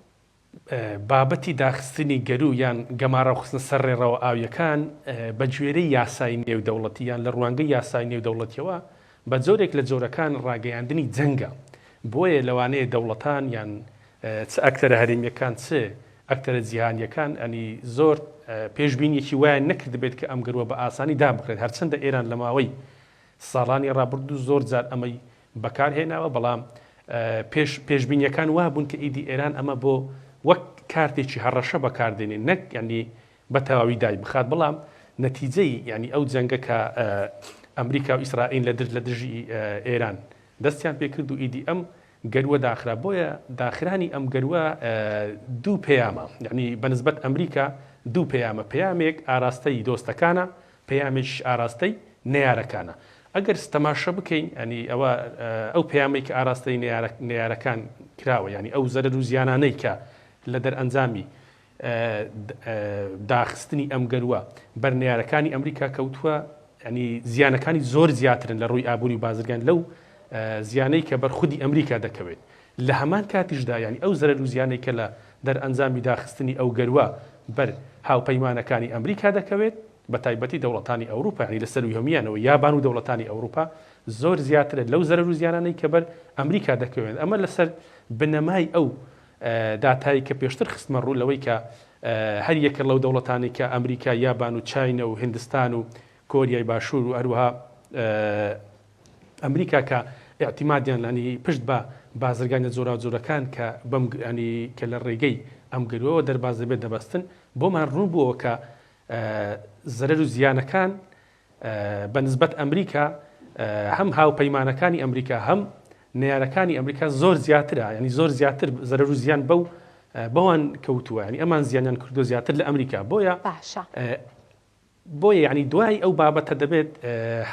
بابەتی داخستنی گەروو یان گەماراو خستنە سەر ڕێڕەوە ئاوییەکان بە گوێرەی یاسای نێودەوڵەتی یان لە ڕوانگەی یاسای نێودەوڵەتییەوە بە جۆرێک لە جۆرەکان ڕاگەیاندنی جەنگە بۆیە لەوانەیە دەوڵەتان یان چ ئەکتەرە هەرێمییەکان چ ئەکتەرە جیهانییەکان ئەنی زۆر پێشبینییەکی وایان نەکردبێت کە ئەم گەرووە بە ئاسانی دابخرێت هەرچەندە ئێران لە ماوەی ساڵانی ڕابردوو زۆر جار ئەمەی بەکار هێناوە بەڵام پێش پێشبینییەکان وابوون کە ئیدی ئێران ئەمە بۆ وەک کارتێکی هەڕەشە بەکار دێنێ نەک یانی بە تەواوی دای بخات بەڵام نەتیجەی یانی ئەو جەنگە کە ئەمریکا و ئیسرائیل لە لە دژی ئێران دەستیان پێکرد و ئیدی ئەم گەرووە داخرا بۆیە داخرانی ئەم گەرووە دوو پەیامە یعنی بە نسبەت ئەمریکا دوو پەیامە پەیامێک ئاراستەی دۆستەکانە پەیامێکیش ئاراستەی نەیارەکانە ئەگەر تەماشە بکەین ینی ئەوە ئەو پەیامەی کە ئاراستەی نەیارەکان کراوە ینی ئەو زەرەر و زیانانەی کە لە دەرئەنجامی داخستنی ئەم گەرووە بەر نەیارەکانی ئەمریکا کەوتووە، یانی زیانەکانی زۆر زیاترن لە ڕووی ئابووری و بازرگان لەو زیانەی کە بەر خودی ئەمریکا دەکەوێت. لە هەمان کاتیشدا یانی ئەو زەرەر و زیانەی کە لە دەرئەنجامی داخستنی ئەو گەرووە بەر هاوپەیمانەکانی ئەمریکا دەکەوێت، بە تایبەتی دەوڵەتانی ئەوروپا یانی لە سەرووی هەموویانەوە یابان و دەوڵەتانی ئەوروپا زۆر زیاترە لەو زەرەر و زیانانەی کە بەر ئەمریکا دەکەوێت. ئەمە لەسەر بنەمای ئەو داتای کە پێشتر خستمە ڕوو لەوەی کە هەر یەکە لەو دەوڵەتانەی کە ئەمریکا، یابان و چاینە و هندستان و کۆریای باشوور و هەروەها ئەمریکا کە ئیعتیمادیان ینی پشت بە بازرگانیە جۆراوجۆرەکان کە بەم ینی کە لە ڕێگەی ئەم گەروەوە دەرباز دەبێت دەبەستن بۆمان ڕوون بووەوە کە زەرەر و زیانەکان بە نسبەت ئەمریکا هەم هاوپەیمانەکانی ئەمریکا هەم نەیارەکانی ئەمریکا زۆر زیاترە ینی زۆر زیاتر زەرەر و زیان بەو بەوان کەوتووە ینی ئەمان زیانیان کردو زیاتر لە ئەمریکا بۆیە باشە بۆیە ینی دوای ئەو بابەتە دەبێت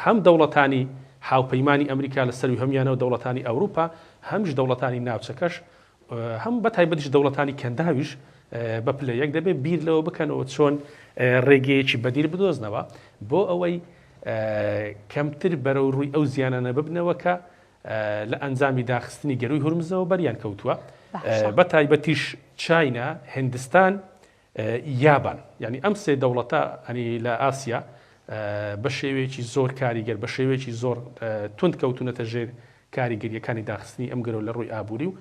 هەم دەوڵەتانی هاوپەیمانی ئەمریکا لە سەروی هەمیانەوە دەوڵەتانی ئەوروپا هەمیش دەوڵەتانی ناوچەکەش هەم بە تایبەتیش دەوڵەتانی کەنداویش بە پلە یەک دەبێت بیر لەوە بکەنەوە چۆن ڕێگەیەکی بەدیل بدۆزنەوە بۆ ئەوەی کەمتر بەرەو ڕووی ئەو زیانانە ببنەوە کە لە ئەنجامی داخستنی گەروی هورمزەوە بەریان کەوتووە بە تایبەتیش چاینا هندستان یابان یعنی ئەم سێ دەوڵەتە ئەنی لە ئاسیا بە شێوەیەکی زۆر کاریگەر بە شێوەیەکی زۆر توند کەوتونەتە ژێر کاریگەریەکانی داخستنی ئەم گەرو لە ڕووی ئابووری و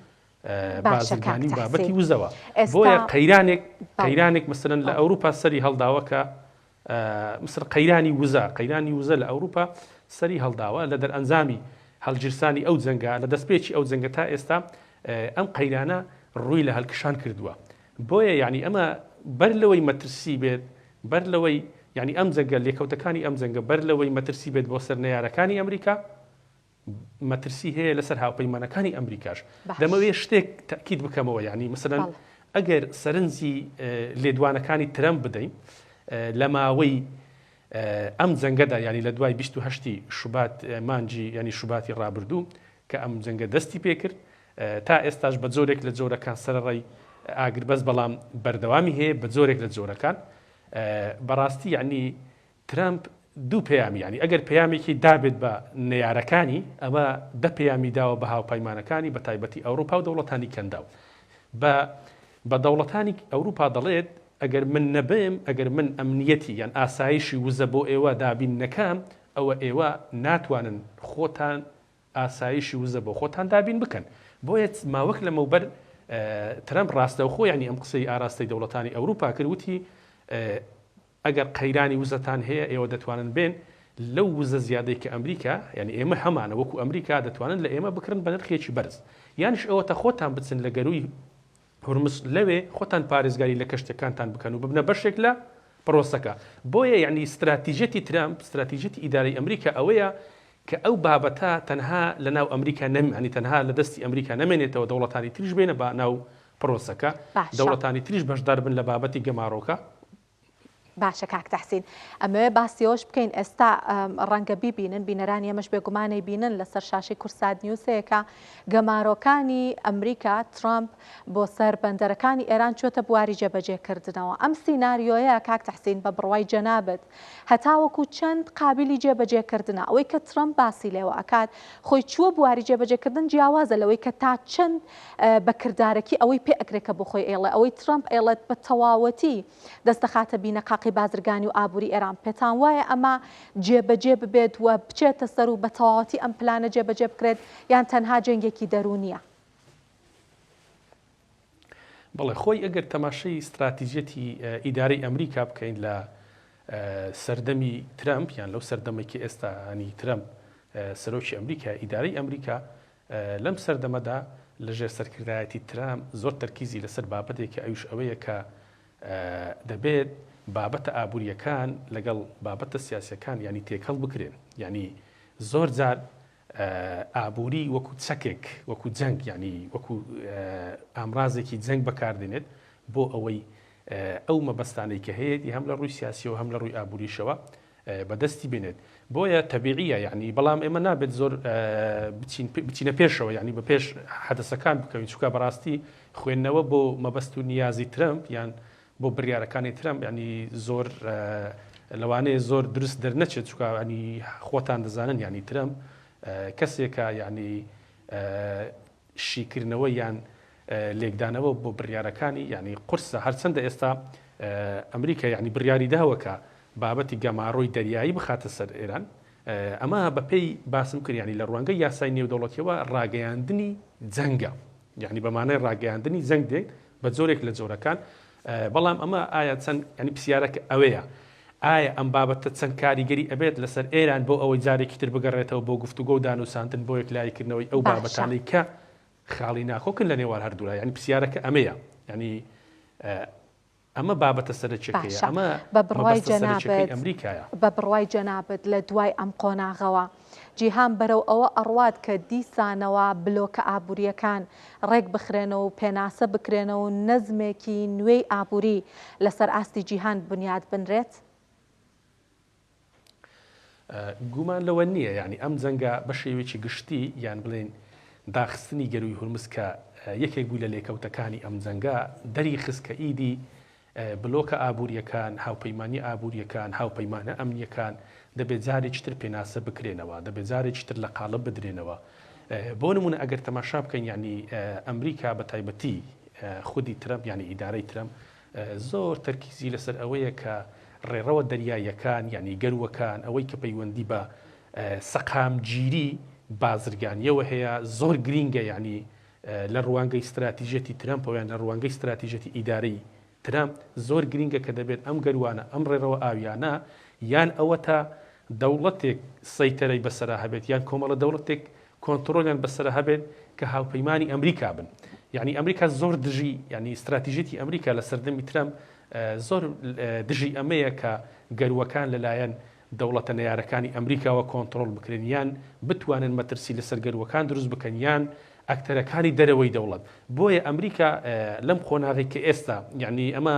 بازرگانی و بابەتی وزەوە بۆیە قەیرانێک قەیرانێک مثلەن لە ئەوروپا سەری هەڵداوە کە مسر قەیرانی وزە قەیرانی وزە لە ئەوروپا سەری هەڵداوە لە دەرئەنجامی هەڵگیرسانی ئەو جەنگە لە دەستپێکی ئەو جەنگە تا ئێستا ئەم قەیرانە ڕووی لە هەلکشان کردووە بۆیە یانی ئەمە بەر لەوەی مەترسی بێت بەر لەوەی یانی ئەم جەنگە لێکەوتەکانی ئەم جەنگە بەر لەوەی مەترسی بێت بۆ سەر نەیارەکانی ئەمریکا مەترسی هەیە لەسەر هاوپەیمانەکانی ئەمریکاش دەمەوێت شتێک تاکیید بکەمەوە یعنی مثلەن ئەگەر سەرنجی لێدوانەکانی ترەمپ بدەین لە ماوەی ئەم جەنگەدا ینی لە دوای 28 شوبات مانجی ینی شوباتی ڕابردوو. کە ئەم جەنگە دەستی پێکرد تا ئێستاش بە جۆرێک لە جۆرەکان سەرەڕای ئاگربەست بەڵام بەردەوامی هەیە بە جۆرێک لە جۆرەکان بەڕاستی یعنی ترەمپ دوو پەیامی یانی ئەگەر پەیامێکی دابێت بە نەیارەکانی ئەمە دە پەیامی داوە بە هاوپەیمانەکانی بە تایبەتی ئەوروپا و دەوڵەتانی کەنداو بە بە دەوڵەتانی ئەوروپا دەڵێت ئەگەر من نەبم ئەگەر من ئەمنیەتی یان ئاسایشی وزە بۆ ئێوە دابین نەکەم ئەوە ئێوە ناتوانن خۆتان ئاسایشی وزە بۆ خۆتان دابین بکەن. بۆیە ماوەک لەمەوبەر ترەمپ ڕاستەوخۆ یانی ئەم قسەی ئاراستەی دەوڵەتانی ئەوروپا کرد وتی ئەگەر قەیرانی وزەتان هەیە ئێوە دەتوانن بێن لەو وزە زیادەی کە ئەمریکا یانی ئێمە هەمانە وەکو ئەمریکا دەتوانن لە ئێمە بکڕن بە نرخێکی بەرز یانیش ئەوەتە خۆتان بچن لە گەرووی هورمز لەوێ خۆتان پارێزگاری لە کەشتیەکانتان بکەن و ببنە بەشێک لە پرۆسەکە. بۆیە یەعنی ستراتیژیەتی ترەمپ، ستراتیژیەتی ئیدارەی ئەمریکا ئەوەیە کە ئەو بابەتە تەنها لە ناو ئەمریکا نەم یانی تەنها لە دەستی ئەمریکا نەمێنێتەوە دەوڵەتانی تریش بێنە بە ناو پرۆسەکە، باشە. دەوڵەتانی تریش بەشدار بن لە بابەتی گەمارۆکە. باشە کاک تەحسین ئەمەوێ باسی ئەوەش بکەین ئێستا ڕەنگە بیبینن بینەرانی ئێمەش بێگومان ئەیبینن لەسەر شاشەی کورسات نیوز هەیە کە گەمارۆکانی ئەمریکا ترامپ بۆ سەر بەندەرەکانی ئێران چۆتە بواری جێبەجێکردنەوە ئەم سیناریۆیە کاک تەحسین بە بڕوای جەنابت هەتاوەکو چەند قابیلی جێبەجێکردنە ئەوەی کە ترامپ باسی لێوە ئەکات خۆی چووە بواری جێبەجێکردن جیاوازە لەوەی کە تا چەند بە کردارەکی ئەوەی پێ ئەکرێت کە بۆ خۆی ئەیڵێ ئەوەی ترەمپ ئەیڵێت بە تەواوەتی دەست دەخاتە بینەقاقی بازرگانی و ئابووری ئێران پێتان وایە ئەمە جێبەجێ ببێت و بچێتە سەر و بە تەواوەتی ئەم پلانە جێبەجێ بکرێت یان تەنها جەنگێکی دەروونیە؟ بەڵێ خۆی ئەگەر تەماشەی ستراتیجیەتی ئیدارەی ئەمریکا بکەین لە سەردەمی ترەمپ یان لەو سەردەمێک کە ئێستا هەنی ترەمپ سەرۆکی ئەمریکا ئیدارەی ئەمریکا لەم سەردەمەدا لە ژێر سەرکردایەتی ترامپ زۆر تەرکیزی لەسەر بابەتێکە ئەویش ئەوەیە کە دەبێت بابەتە ئابوورییەکان لەگەڵ بابەتە سیاسیەکان یانی تێکەڵ بکرێن یانی زۆر جار ئابووری وەکو چەکێک وەکو جەنگ یانی وەکو ئامرازێکی جەنگ بەکاردێنێت بۆ ئەوەی ئەو مەبەستانەی کە هەیەی هەم لە ڕووی سیاسیەوە هەم لە ڕووی ئابووریشەوە بەدەستی بێنێت بۆیە تەبیعیە یعنی بەڵام ئێمە نابێت زۆر بچین بچینە پێشەوە یعنی بە پێش حەدەسەکان بکەوین چونکە بەڕاستی خوێندنەوە بۆ مەبەست و نیازی ترەمپ یان بۆ بڕیارەکانی ترەمپ ینی زۆر لەوانەیە زۆر دروست دەرنەچێت چونکە ینی خۆتان دەزانن ینی ترەمپ کەسێکە ینی شیکردنەوە یان لێکدانەوە بۆ بڕیارەکانی یانی قورسە هەرچەندە ئێستا ئەمریکا یانی بڕیاری داوە کە بابەتی گەمارۆی دەریایی بخاتە سەر ئێران ئەمە بەپێی باسم کرد یانی لە ڕوانگەی یاسای نێودەوڵەتیەوە ڕاگەیاندنی جەنگە یعنی بە مانای ڕاگەیاندنی جەنگ دێت بە جۆرێک لە جۆرەکان بەڵام ئەمە ئایا چەند ینی پرسیارەکە ئەوەیە ئایا ئەم بابەتە چەند کاریگەری ئەبێت لەسەر ئێران بۆ ئەوەی جارێکی تر بگەڕێتەوە بۆ گفتوگۆ و دانوساندن بۆ یەکلاییکردنەوەی ئەو باشە. بابەتانەی کە خاڵی ناکۆکن لە نێوان هەردوولا یانی پرسیارەکە ئەمەیە یانی ئەمە بابەتە سەرەکیەکەیە باشە ئەمە بە بڕوای مەبەستە سەرەکیەکەی جەنابت ئەمریکایە. بە بڕوای جەنابت لە دوای ئەم قۆناغەوە جیهان بەرەو ئەوە ئەڕوات کە دیسانەوە بلۆکە ئابوورییەکان ڕێک بخرێنەوە و پێناسە بکرێنەوە و نەزمێکی نوێی ئابووری لەسەر ئاستی جیهان بنیات بنرێت؟ گومان لەوە نییە یانی ئەم جەنگە بە شێوەیەکی گشتی یان بڵێین داخستنی گەرووی هورمز کە یەکێک بوو لە لێکەوتەکانی ئەم جەنگە دەری خست کە ئیدی بلۆکە ئابوورییەکان، هاوپەیمانییە ئابوورییەکان، هاوپەیمانە ئەمنییەکان دەبێت جارێکی تر پێناسە بکرێنەوە، دەبێت جارێکی تر لە قاڵب بدرێنەوە. بۆ نموونە ئەگەر تەماشا بکەین یانی ئەمریکا بە تایبەتی خودی ترەمپ یانی ئیدارەی ترەمپ زۆر تەرکیزی لەسەر ئەوەیە کە ڕێڕەوە دەریاییەکان یانی گەرووەکان ئەوەی کە پەیوەندی بە سەقامگیری بازرگانییەوە هەیە زۆر گرینگە یانی لە ڕوانگەی ستراتیژیەتی ترەمپەوە یان لە ڕوانگەی ستراتیژیەتی ئیدارەی ترەمپ زۆر گرینگە کە دەبێت ئەم گەروانە، ئەم ڕێڕەوە ئاویانە یان ئەوەتا دەوڵەتێک سەیتەرەی بەسەرا هەبێت یان کۆمەڵە دەوڵەتێک کۆنتڕۆڵیان بەسەرا هەبێت کە هاوپەیمانی ئەمریکا بن. یانی ئەمریکا زۆر دژی یانی ستراتیژیەتی ئەمریکا لە سەردەمی ترەمپ زۆر دژی ئەمەیە کە گەروەکان لەلایەن دەوڵەتە نەیارەکانی ئەمریکاوە کۆنتڕۆڵ بکرێن یان بتوانن مەترسی لەسەر گەرووەکان دروست بکەن یان ئەکتەرەکانی دەرەوەی دەوڵەت. بۆیە ئەمریکا لەم قۆناغەی کە ئێستا یانی ئەمە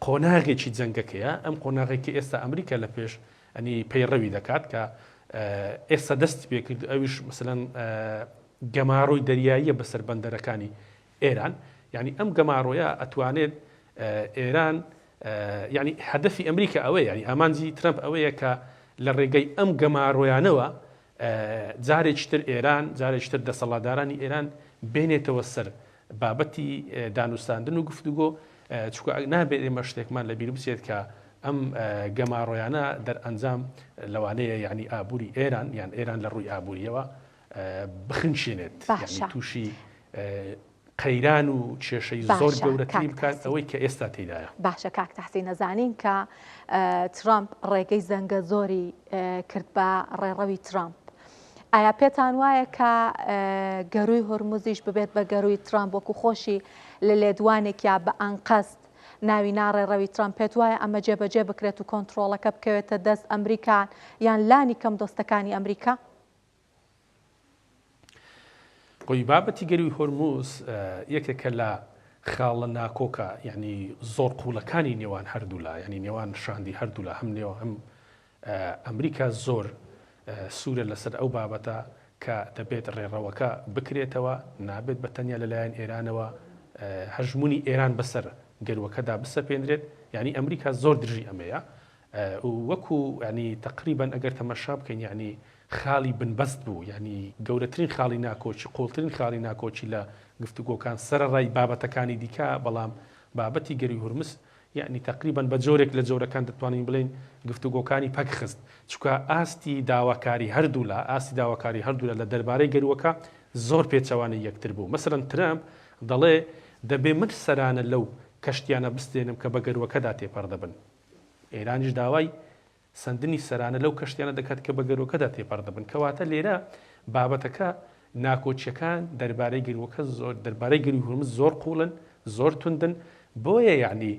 قۆناغێکی جەنگەکەیە ئەم قۆناغێک کە ئێستا ئەمریکا لە پێش ئەنی پەیڕەوی دەکات کە ئێستا دەستی پێکرد ئەویش مثلەن. گەمارۆی دەریاییە بەسەر بەندەرەکانی ئێران یعنی ئەم گەمارۆیە ئەتوانێت ئێران یعنی هەدەفی ئەمریکا ئەوەیە یعنی ئامانجی ترەمپ ئەوەیە کە لە ڕێگەی ئەم گەمارۆیانەوە جارێکی تر ئێران جارێکی تر دەسەڵاتدارانی ئێران بێنێتەوە سەر بابەتی دانوستاندن و گفتوگۆ چونکە نابێت ئێمە شتێکمان لەبیر بچێت کە ئەم گەمارۆیانە دەرئەنجام لەوانەیە یعنی ئابووری ئێران یان ئێران لە ڕووی ئابووریەوە بخنچێنێت باشە تووشی قەیران و کێشەی زۆر باشە گەورەتری کاک بکات تەحسین. ئەوەی کە ئێستا تێیدایە. باشە کاک تەحسین ئەزانین کە ترەمپ ڕێگەی زەنگە زۆری کرد بە ڕێڕەوی ترەمپ ئایا پێتان وایە کە گەروی هۆرمزیش ببێت بە گەروی ترەمپ وەکو خۆشی لە لێدوانێکیا بە ئەنقەست ناوی نا ڕێڕەوی ترەمپ پێت وایە ئەمە جێبەجێ بکرێت و کۆنتڕۆڵەکە بکەوێتە دەست ئەمریکا یان لانی کەم دۆستەکانی ئەمریکا؟ خۆی بابەتی گەروی هۆرموز یەکێکە لە خاڵە ناکۆکە یعنی زۆر قوڵەکانی نێوان هەردوولا یعنی نێوان شاندی هەردوولا هەم نێوە هەم ئەمریکا زۆر سوورە لەسەر ئەو بابەتە کە دەبێت ڕێڕەوەکە بکرێتەوە نابێت بە تەنیا لەلایەن ئێرانەوە هەژمونی ئێران بەسەر گەروەکەدا بسەپێنرێت یعنی ئەمریکا زۆر دژی ئەمەیە وەکو یانی تەقریبەن ئەگەر تەمەشا بکەین یانی خاڵی بنبەست بوو یانی گەورەترین خاڵی ناکۆکی قوڵترین خاڵی ناکۆکی لە گفتوگۆکان سەرەڕای بابەتەکانی دیکە بەڵام بابەتی گەروی هورمز یانی تەقریبەن بە جۆرێک لە جۆرەکان دەتوانین بڵێین گفتوگۆکانی پەک خست چونکە ئاستی داواکاری هەردوولا ئاستی داواکاری هەردوولا لە دەربارەی گەرووەکە زۆر پێچەوانەی یەکتر بوو مەسەلەن ترەمپ دەڵێ دەبێ من سەرانە لەو کەشتیانە بستێنم کە بە گەرووەکەدا تێپەڕ دەبن ئێرانیش داوای سەندنی سەرانە لەو کەشتیانە دەکات کە بە گەرووەکەدا تێپەڕ دەبن. کەواتە لێرە بابەتەکە ناکۆکییەکان دەربارەی گەرووەکە زۆر دەربارەی گەرووی هورمز زۆر قووڵن، زۆر توندن، بۆیە یەعنی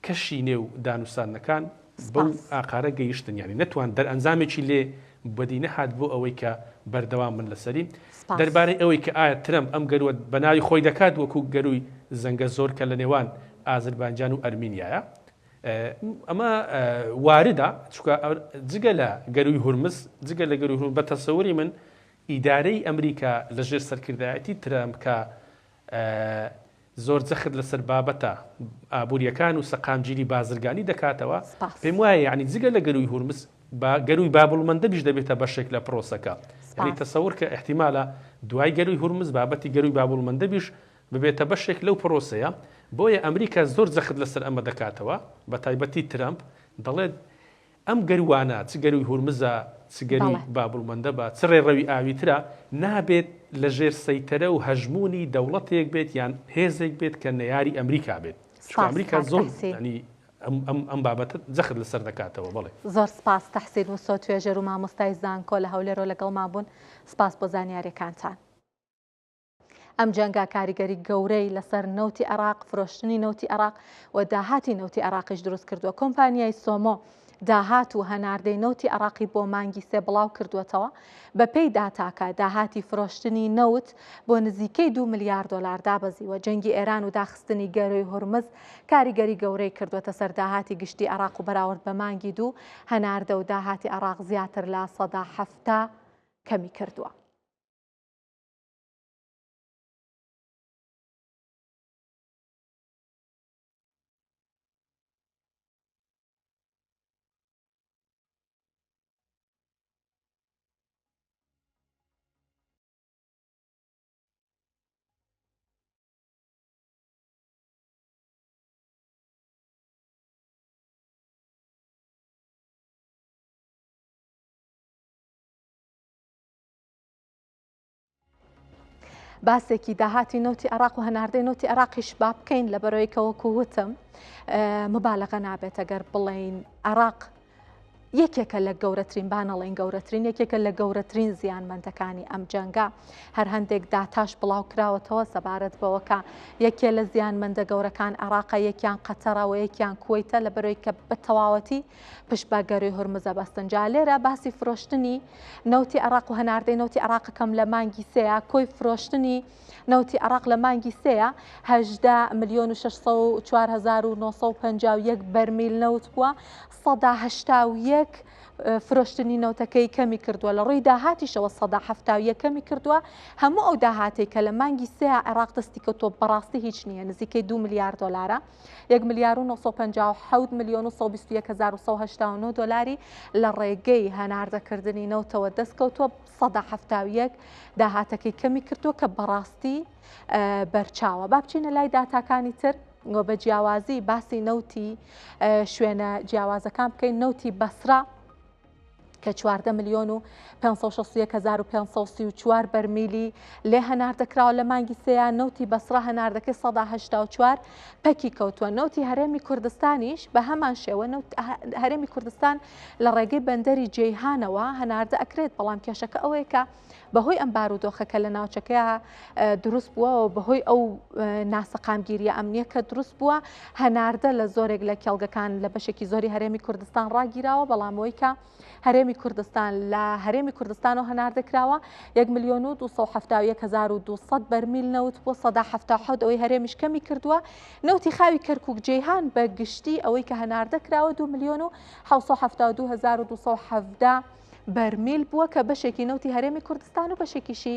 کەشی نێو دانوستاندنەکان بەو سپاس. ئاقارە گەیشتن یانی نەتوان دەرئەنجامێکی لێ بەدی نەهات بۆ ئەوەی کە بەردەوام بن لەسەری. سپاس. دەربارەی ئەوەی کە ئایا ترەمپ ئەم گەرووە بە ناوی خۆی دەکات وەکو گەرووی زەنگە زۆر کە لە نێوان ئازربایجان و ئەرمینیایە ئەمە واردە چونکە جگە لە گەرووی هورمز جگە لە گەرووی هورمز بە تەسەوری من ئیدارەی ئەمریکا لەژێر سەرکردایەتی ترەمپ کە زۆر جەخت لەسەر بابەتە ئابوورییەکان و سەقامگیری بازرگانی دەکاتەوە، سپاس. پێم وایە یانی جگە لە گەرووی هورمز با گەرووی بابولمەندەبیش دەبێتە بەشێک لە پرۆسەکە. یانی سپاس. تەسەور کە ئیحتیمالە دوای گەرووی هورمز بابەتی گەرووی بابولمەندەبیش ببێتە بەشێک لەو پرۆسەیە. بۆیە ئەمریکا زۆر جەخت لەسەر ئەمە دەکاتەوە، بەتایبەتی ترەمپ دەڵێت ئەم گەرووانە، چ گەرووی هورمزە، چ گەرووی بەڵێ. بابولمەندەبە، چ ڕێڕەوی ئاوی ترە، نابێت لە ژێر سەیتەرە و هەژموونی دەوڵەتێک بێت یان هێزێک بێت کە نەیاری ئەمریکا بێت. چونکە سپاس ئەمریکا کاک زۆر تەحسین. یانی ئەم ئەم ئەم بابەتە جەخت لەسەر دەکاتەوە. بەڵێ. زۆر سپاس تەحسین وسۆ توێژەر و مامۆستای زانکۆ لە هەولێرەوە لەگەڵمان بوون. سپاس بۆ زانیاریەکانتان. ئەم جەنگە کاریگەری گەورەی لەسەر نەوتی عێراق، فرۆشتنی نەوتی عێراق و داهاتی نەوتی عێراقیش دروست کردووە. کۆمپانیای سۆمۆ داهات و هەناردەی نەوتی عێراقی بۆ مانگی سێ بڵاو کردووەتەوە. بەپێی داتاکە داهاتی فرۆشتنی نەوت بۆ نزیکەی 2 ملیار دۆلار دابەزیوە. جەنگی ئێران و داخستنی گەروی هورمز کاریگەری گەورەی کردووەتە سەر داهاتی گشتی عێراق و بەراورد بە مانگی دوو هەناردە و داهاتی عێراق زیاتر لە 70% کەمی کردووە. باسێکی داهاتی نەوتی عێراق و هەناردەی نەوتی عێراقیش با بکەین لەبەرەوەی کە وەکو وتم مبالغە نابێت ئەگەر بڵێین عێراق یەکێکە لە گەورەترین با نەڵێین گەورەترین یەکێکە لە گەورەترین زیانمەندەکانی ئەم جەنگە هەر هەندێک داتاش بڵاو کراوەتەوە سەبارەت بەوەکە یەکێ لە زیانمەندە گەورەکان عێراقە یەکیان قەتەرە و یەکیان کوەیتە لە بەرەوەی کە بە تەواوەتی پشت بە گەروی هورمزە بەستن جا لێرە باسی فرۆشتنی نەوتی عێراق و هەناردەی نەوتی عێراقەکەم لە مانگی سێیا کۆی فرۆشتنی نەوتی عێراق لە مانگی سێیا 18 ملیۆن و 604 هەزار و 951 بەرمیل نەوت بووە 181. یەک فرۆشتنی نەوتەکەی کەمی کردووە، لە ڕووی داهاتیشەوە 71% کەمی کردووە، هەموو ئەو داهاتەی کە لە مانگی سێ عێراق دەستی کەوتووە بەڕاستی هیچ نییە، نزیکەی 2 ملیار دۆلارە، 1 ملیار و 957 ملیۆن و 121 هەزار و 189 دۆلاری لە ڕێگەی هەناردەکردنی نەوتەوە دەست کەوتووە، 71% داهاتەکەی کەمی کردووە کە بەڕاستی بەرچاوە. با بچینە لای داتاکانی تر. و بە جیاوازی باسی نەوتی شوێنە جیاوازەکان بکەین نەوتی بەسرا کە 14 ملیۆن و 561,534 بەرمیلی لێ هەناردەکراوە لە مانگی سێیان نەوتی بەسرا هەناردەکەی 184 پەکی کەوتووە نەوتی هەرێمی کوردستانیش بە هەمان شێوە هەرێمی کوردستان لە ڕێگەی بەندەری جەیهانەوە هەناردە ئەکرێت بەڵام کێشەکە ئەوەیە کە بەهۆی ئەم بارودۆخە کە لە ناوچەکەیا دروست بووە و بەهۆی ئەو ناسەقامگیریە ئەمنیە کە دروست بووە هەناردە لە زۆرێک لە کێڵگەکان لە بەشێکی زۆری هەرێمی کوردستان ڕاگیراوە بەڵام ئەوەی کە هەرێمی کوردستان لە هەرێمی کوردستانەوە هەناردە کراوە 1 میلیۆن و 271,200 بەرمیل نەوت بۆ 177 ئەوەی هەرێمیش کەمی کردووە نەوتی خاوی کەرکک جەیهان بە گشتی ئەوەی کە هەناردە کراوە 2 میلیۆن و 772,217 بەرمیل بووە کە بەشێکی نەوتی هەرێمی کوردستان و بەشێکیشی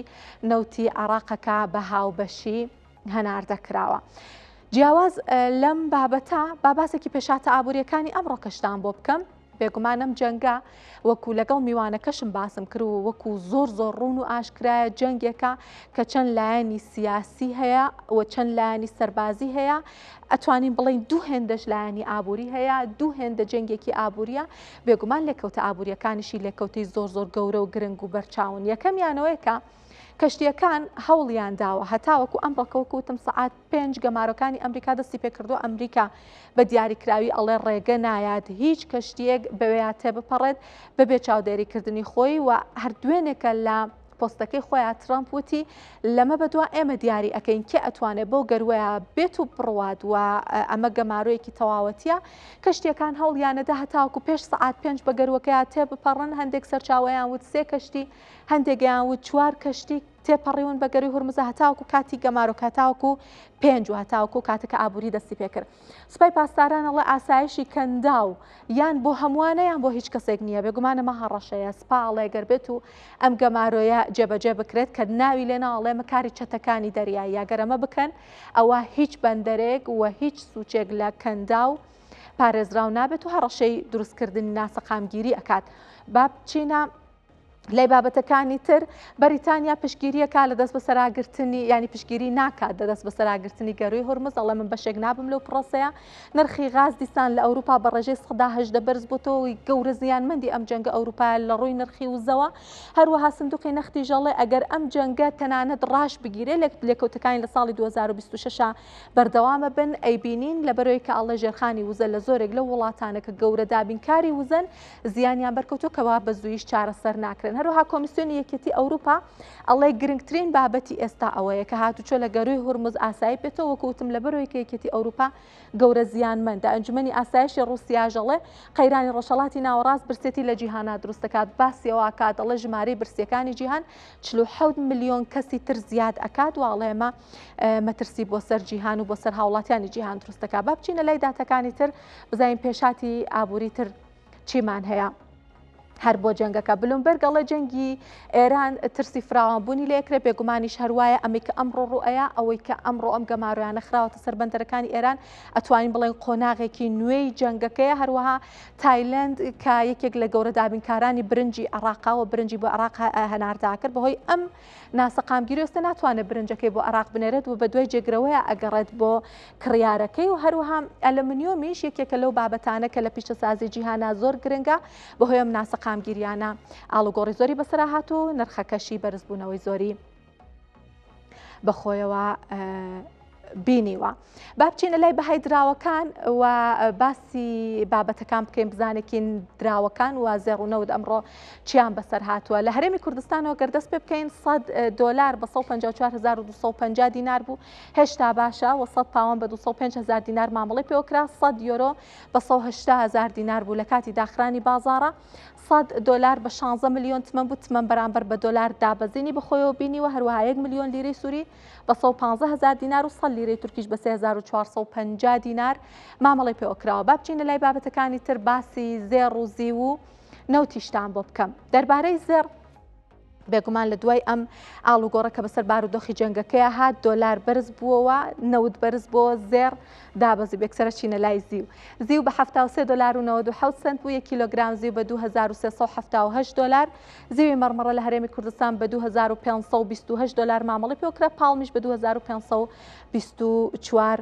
نەوتی عێراقەکە بە هاوبەشی هەناردە کراوە. جیاواز لەم بابەتە با باسێکی پێشاتە ئابووریەکانی ئەمڕۆکەشتان بۆ بکەم بێگومان ئەم جەنگە وەکو لەگەڵ میوانەکەشم باسم کرد و وەکو زۆر زۆر ڕوون و ئاشکرایە جەنگێکە کە چەند لایەنی سیاسی هەیە و چەند لایەنی سەربازی هەیە ئەتوانین بڵێین دوو هێندەش لایەنی ئابووری هەیە دوو هێندە جەنگێکی ئابووریە بێگومان لێکەوتە ئابووریەکانیشی لێکەوتەی زۆر زۆر گەورە و گرنگ و بەرچاون یەکەمیانەوەیە کە کەشتیەکان هەوڵیان داوە هەتاوەکو ئەمڕۆکە وەکو وتم سەعات پێنج گەمارۆکانی ئەمریکا دەستی پێکردووە ئەمریکا بە دیاریکراوی ئەڵێ ڕێگە نایات هیچ کەشتیەک بەوێیا تێبپەڕێت بەبێ چاودێریکردنی خۆی و هەر دوێنێکە لە پۆستەکەی خۆیا ترەمپ وتی، لەمە بەدوا ئێمە دیاری ئەکەین کێ ئەتوانێ بەو گەروەیە بێت و بڕوات و ئەمە گەمارۆیەکی تەواوەتیە. کەشتیەکان هەوڵیانەدا هەتاوەکو پێش سەعات پێنج بە گەروەکەیا تێبپەڕن، هەندێک سەرچاوەیان وت سێ کەشتی، هەندێکیان وت چوار کەشتی تێپەڕیون بە گەروی هورمزا هەتاوەکو کاتی گەمارۆکە هەتاوەکو پێنج و هەتاوەکو کاتەکە ئابووری دەستی پێکرد. سوپای پاسداران ئەڵێ ئاسایشی کەنداو یان بۆ هەمووانە یان بۆ هیچ کەسێک نییە، بێگومان ئەمە هەڕەشەیە، سپا ئەڵێ گەر بێت و ئەم گەمارۆیە جێبەجێ بکرێت کە ناوی لێ ناڵێ ئەمە کاری چەتەکانی دەریاییە، گەر ئەمە بکەن ئەوا هیچ بەندەرێک و هیچ سوچێک لە کەنداو پارێزراو نابێت و هەڕەشەی دروستکردنی ناسەقامگیری ئەکات. با بچینە لای بابەتەکانی تر بەریتانیا پشتگیریەکە لە دەست بەسەراگرتنی ینی پشتگیری ناکات لە دەست بەسەراگرتنی گەروی هورمز ئەڵێ من بەشێک نابم لەو پرۆسەیە نرخی غاز دیسان لە ئەوروپا بە ڕێژەی 118 بەرز بۆتەوەی گەورە زیانمەندی ئەم جەنگە ئەوروپا لە ڕووی نرخی وزەوە هەروەها سندوقی نەختی ژەڵێ ئەگەر ئەم جەنگە تەنانەت ڕاش بگیرێ لە لێکەوتەکانی لە ساڵی 2026 بەردەوامە بن ئەیبینین لەبەرەوەی کە ئەڵێ ژێرخانی وزە لە زۆرێک لەو وڵاتانە کە گەورە دابینکاری وزەن زیانیان بەرکەوتووە کەوا بە زوویش چارەسەر ناکرێن. هەروەها کۆمیسیۆنی یەکێتی ئەوروپا ئەڵێ گرنگترین بابەتی ئێستا ئەوەیە کە هاتوچۆ لە گەرووی هورمز ئاسایی بێتەوە، وەکو وتم لەبەرئەوەی کە یەکێتی ئەوروپا گەورە زیانمەندە. ئەنجومەنی ئاسایشی ڕووسیاش ئەڵێ قەیرانی ڕۆژهەڵاتی ناوەڕاست برسێتی لە جیهانا دروست دەکات، باسی ئەوە ئەکات ئەڵێ ژمارەی برسییەکانی جیهان 47 ملیۆن کەسی تر زیاد ئەکات و ئەڵێ ئەمە مەترسی بۆ سەر جیهان و بۆ سەر هاوڵاتیانی جیهان دروست دەکات. با بچینە لای داتاکانی تر بزانین پێشهاتی ئابووری تر چیمان هەیە؟ هەر بۆ جەنگەکە بلومبەرگ ئەڵێ جەنگی ئێران ترسی فراوانبوونی لێکرێ بێگومانیش هەروایە ئەمەی کە ئەمڕۆ ڕوئەیە ئەوەی کە ئەمڕۆ ئەم گەمارۆیانە خراوەتە سەر بەندەرەکانی ئێران ئەتوانین بڵێن قۆناغێکی نوێی جەنگەکەیە هەروەها تایلند کە یەکێک لە گەورە دابینکارانی برنجی عراقاوە برنجی بۆ عراق هەنارداکرد بەهۆی ئەم ناسەقامگیری ئێستا ناتوانێت برنجەکەی بۆ عێراق بنێرێت و بەدوای جێگرەوەیا ئەگەڕێت بۆ کڕیارەکەی و هەروەها ئەلەمنیۆمیش یەکێکە لەو بابەتانە کە لە پیشەسازی جیهانا زۆر گرنگە بەهۆی ئەم ناسەقامگیریانە ئاڵوگۆڕی زۆری بەسەرا هات و نرخەکەشی بەرزبوونەوەی زۆری بەخۆیەوە بینیوە. با بچینە لای بەهای دراوەکان و باسی بابەتەکان بکەین بزانێکین دراوەکان و زێڕ و نەوت ئەمڕۆ چیان بەسەر هاتووە لە هەرێمی کوردستانەوە گەر دەست پێ بکەین 100 دۆلار بە 154250 دینار بوو هێشتا باشە و 100 پاوان بە 205 هزار دینار مامەڵی پێوەکرا 100 یۆرۆ بە 180 هزار دینار بوو لە کاتی داخرانی بازاڕە 100 دۆلار بە 16 ملیۆن تمەن بوو تمەن بەرامبەر بە دۆلار دابەزینی بەخۆیەوە بینیوە هەروەها 1 ملیۆن لیرەی سووری بە 115 هەزار دینار و 100 لیرەی تورکیش بە 3450 دینار مامەڵەی پێوە کراوە. با بچینە لای بابەتەکانی تر باسی زێڕ و زیو و نەوتیشتان بۆ بکەم. دەربارەی زێڕ بێگومان لە دوای ئەم ئاڵوگۆڕە کە بەسەر بارودۆخی جەنگەکەی هات دۆلار بەرز بووەوە نەوت بەرز بۆ زێڕ دابەزی بێکسەرە چینە لای زیو زیو بە 73 دلار و 97 سنت بوو یە کیلۆگرام زیو بە 2378 دلار زیوی مەڕمەڕە لە هەرێمی کوردستان بە 2528 دلار مامەڵی پێوکرا پاڵمیش بە 2524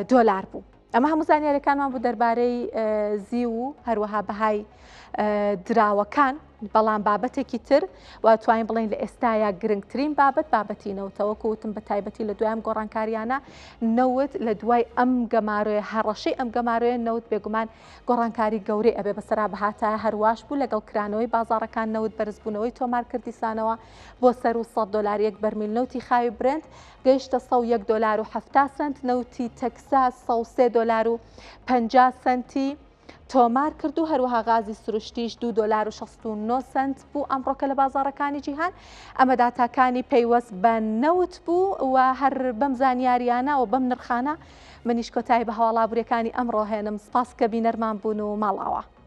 دلار بوو. ئەمە هەموو زانیاریەکانمان بوو دەربارەی زیو و هەروەها بەهای دراوەکان بەڵام بابەتێکی تر و توانین بڵین لە ئێستایا گرنگترین بابەت بابەتی نەوتە وەکو وتم بە تایبەتی لە دوای ئەم گۆڕانکاریانە نەوت لە دوای ئەم گەمارۆیە هەڕەشەی ئەم گەمارۆیە نەوت بێگومان گۆڕانکاری گەورەی ئەبێ بەسەرا بهاتایە هەرواش بوو لەگەڵ کرانەوەی بازاڕەکان نەوت بەرزبوونەوەی تۆمار کردیسانەوە بۆ سەر و 100 دلار یەک بەرمیل نەوتی خاوی برێنت گەیشتە 101 دلار و 70 سنت نەوتی تەکساس 103 دلار و 50 سنتی تۆمار کرد و هەروەها غازی سروشتیش 2 دلار و 69 سنت بوو ئەمڕۆکە لە بازاڕەکانی جیهان ئەمە داتاکانی پەیوەست بە نەوت بوو و هەر بەم زانیاریانە و بەم نرخانە منیش کۆتایی بە هەواڵابووریەکانی ئەمڕۆ هێنم سپاس کە بینەرمان بوون و ماڵئاوا.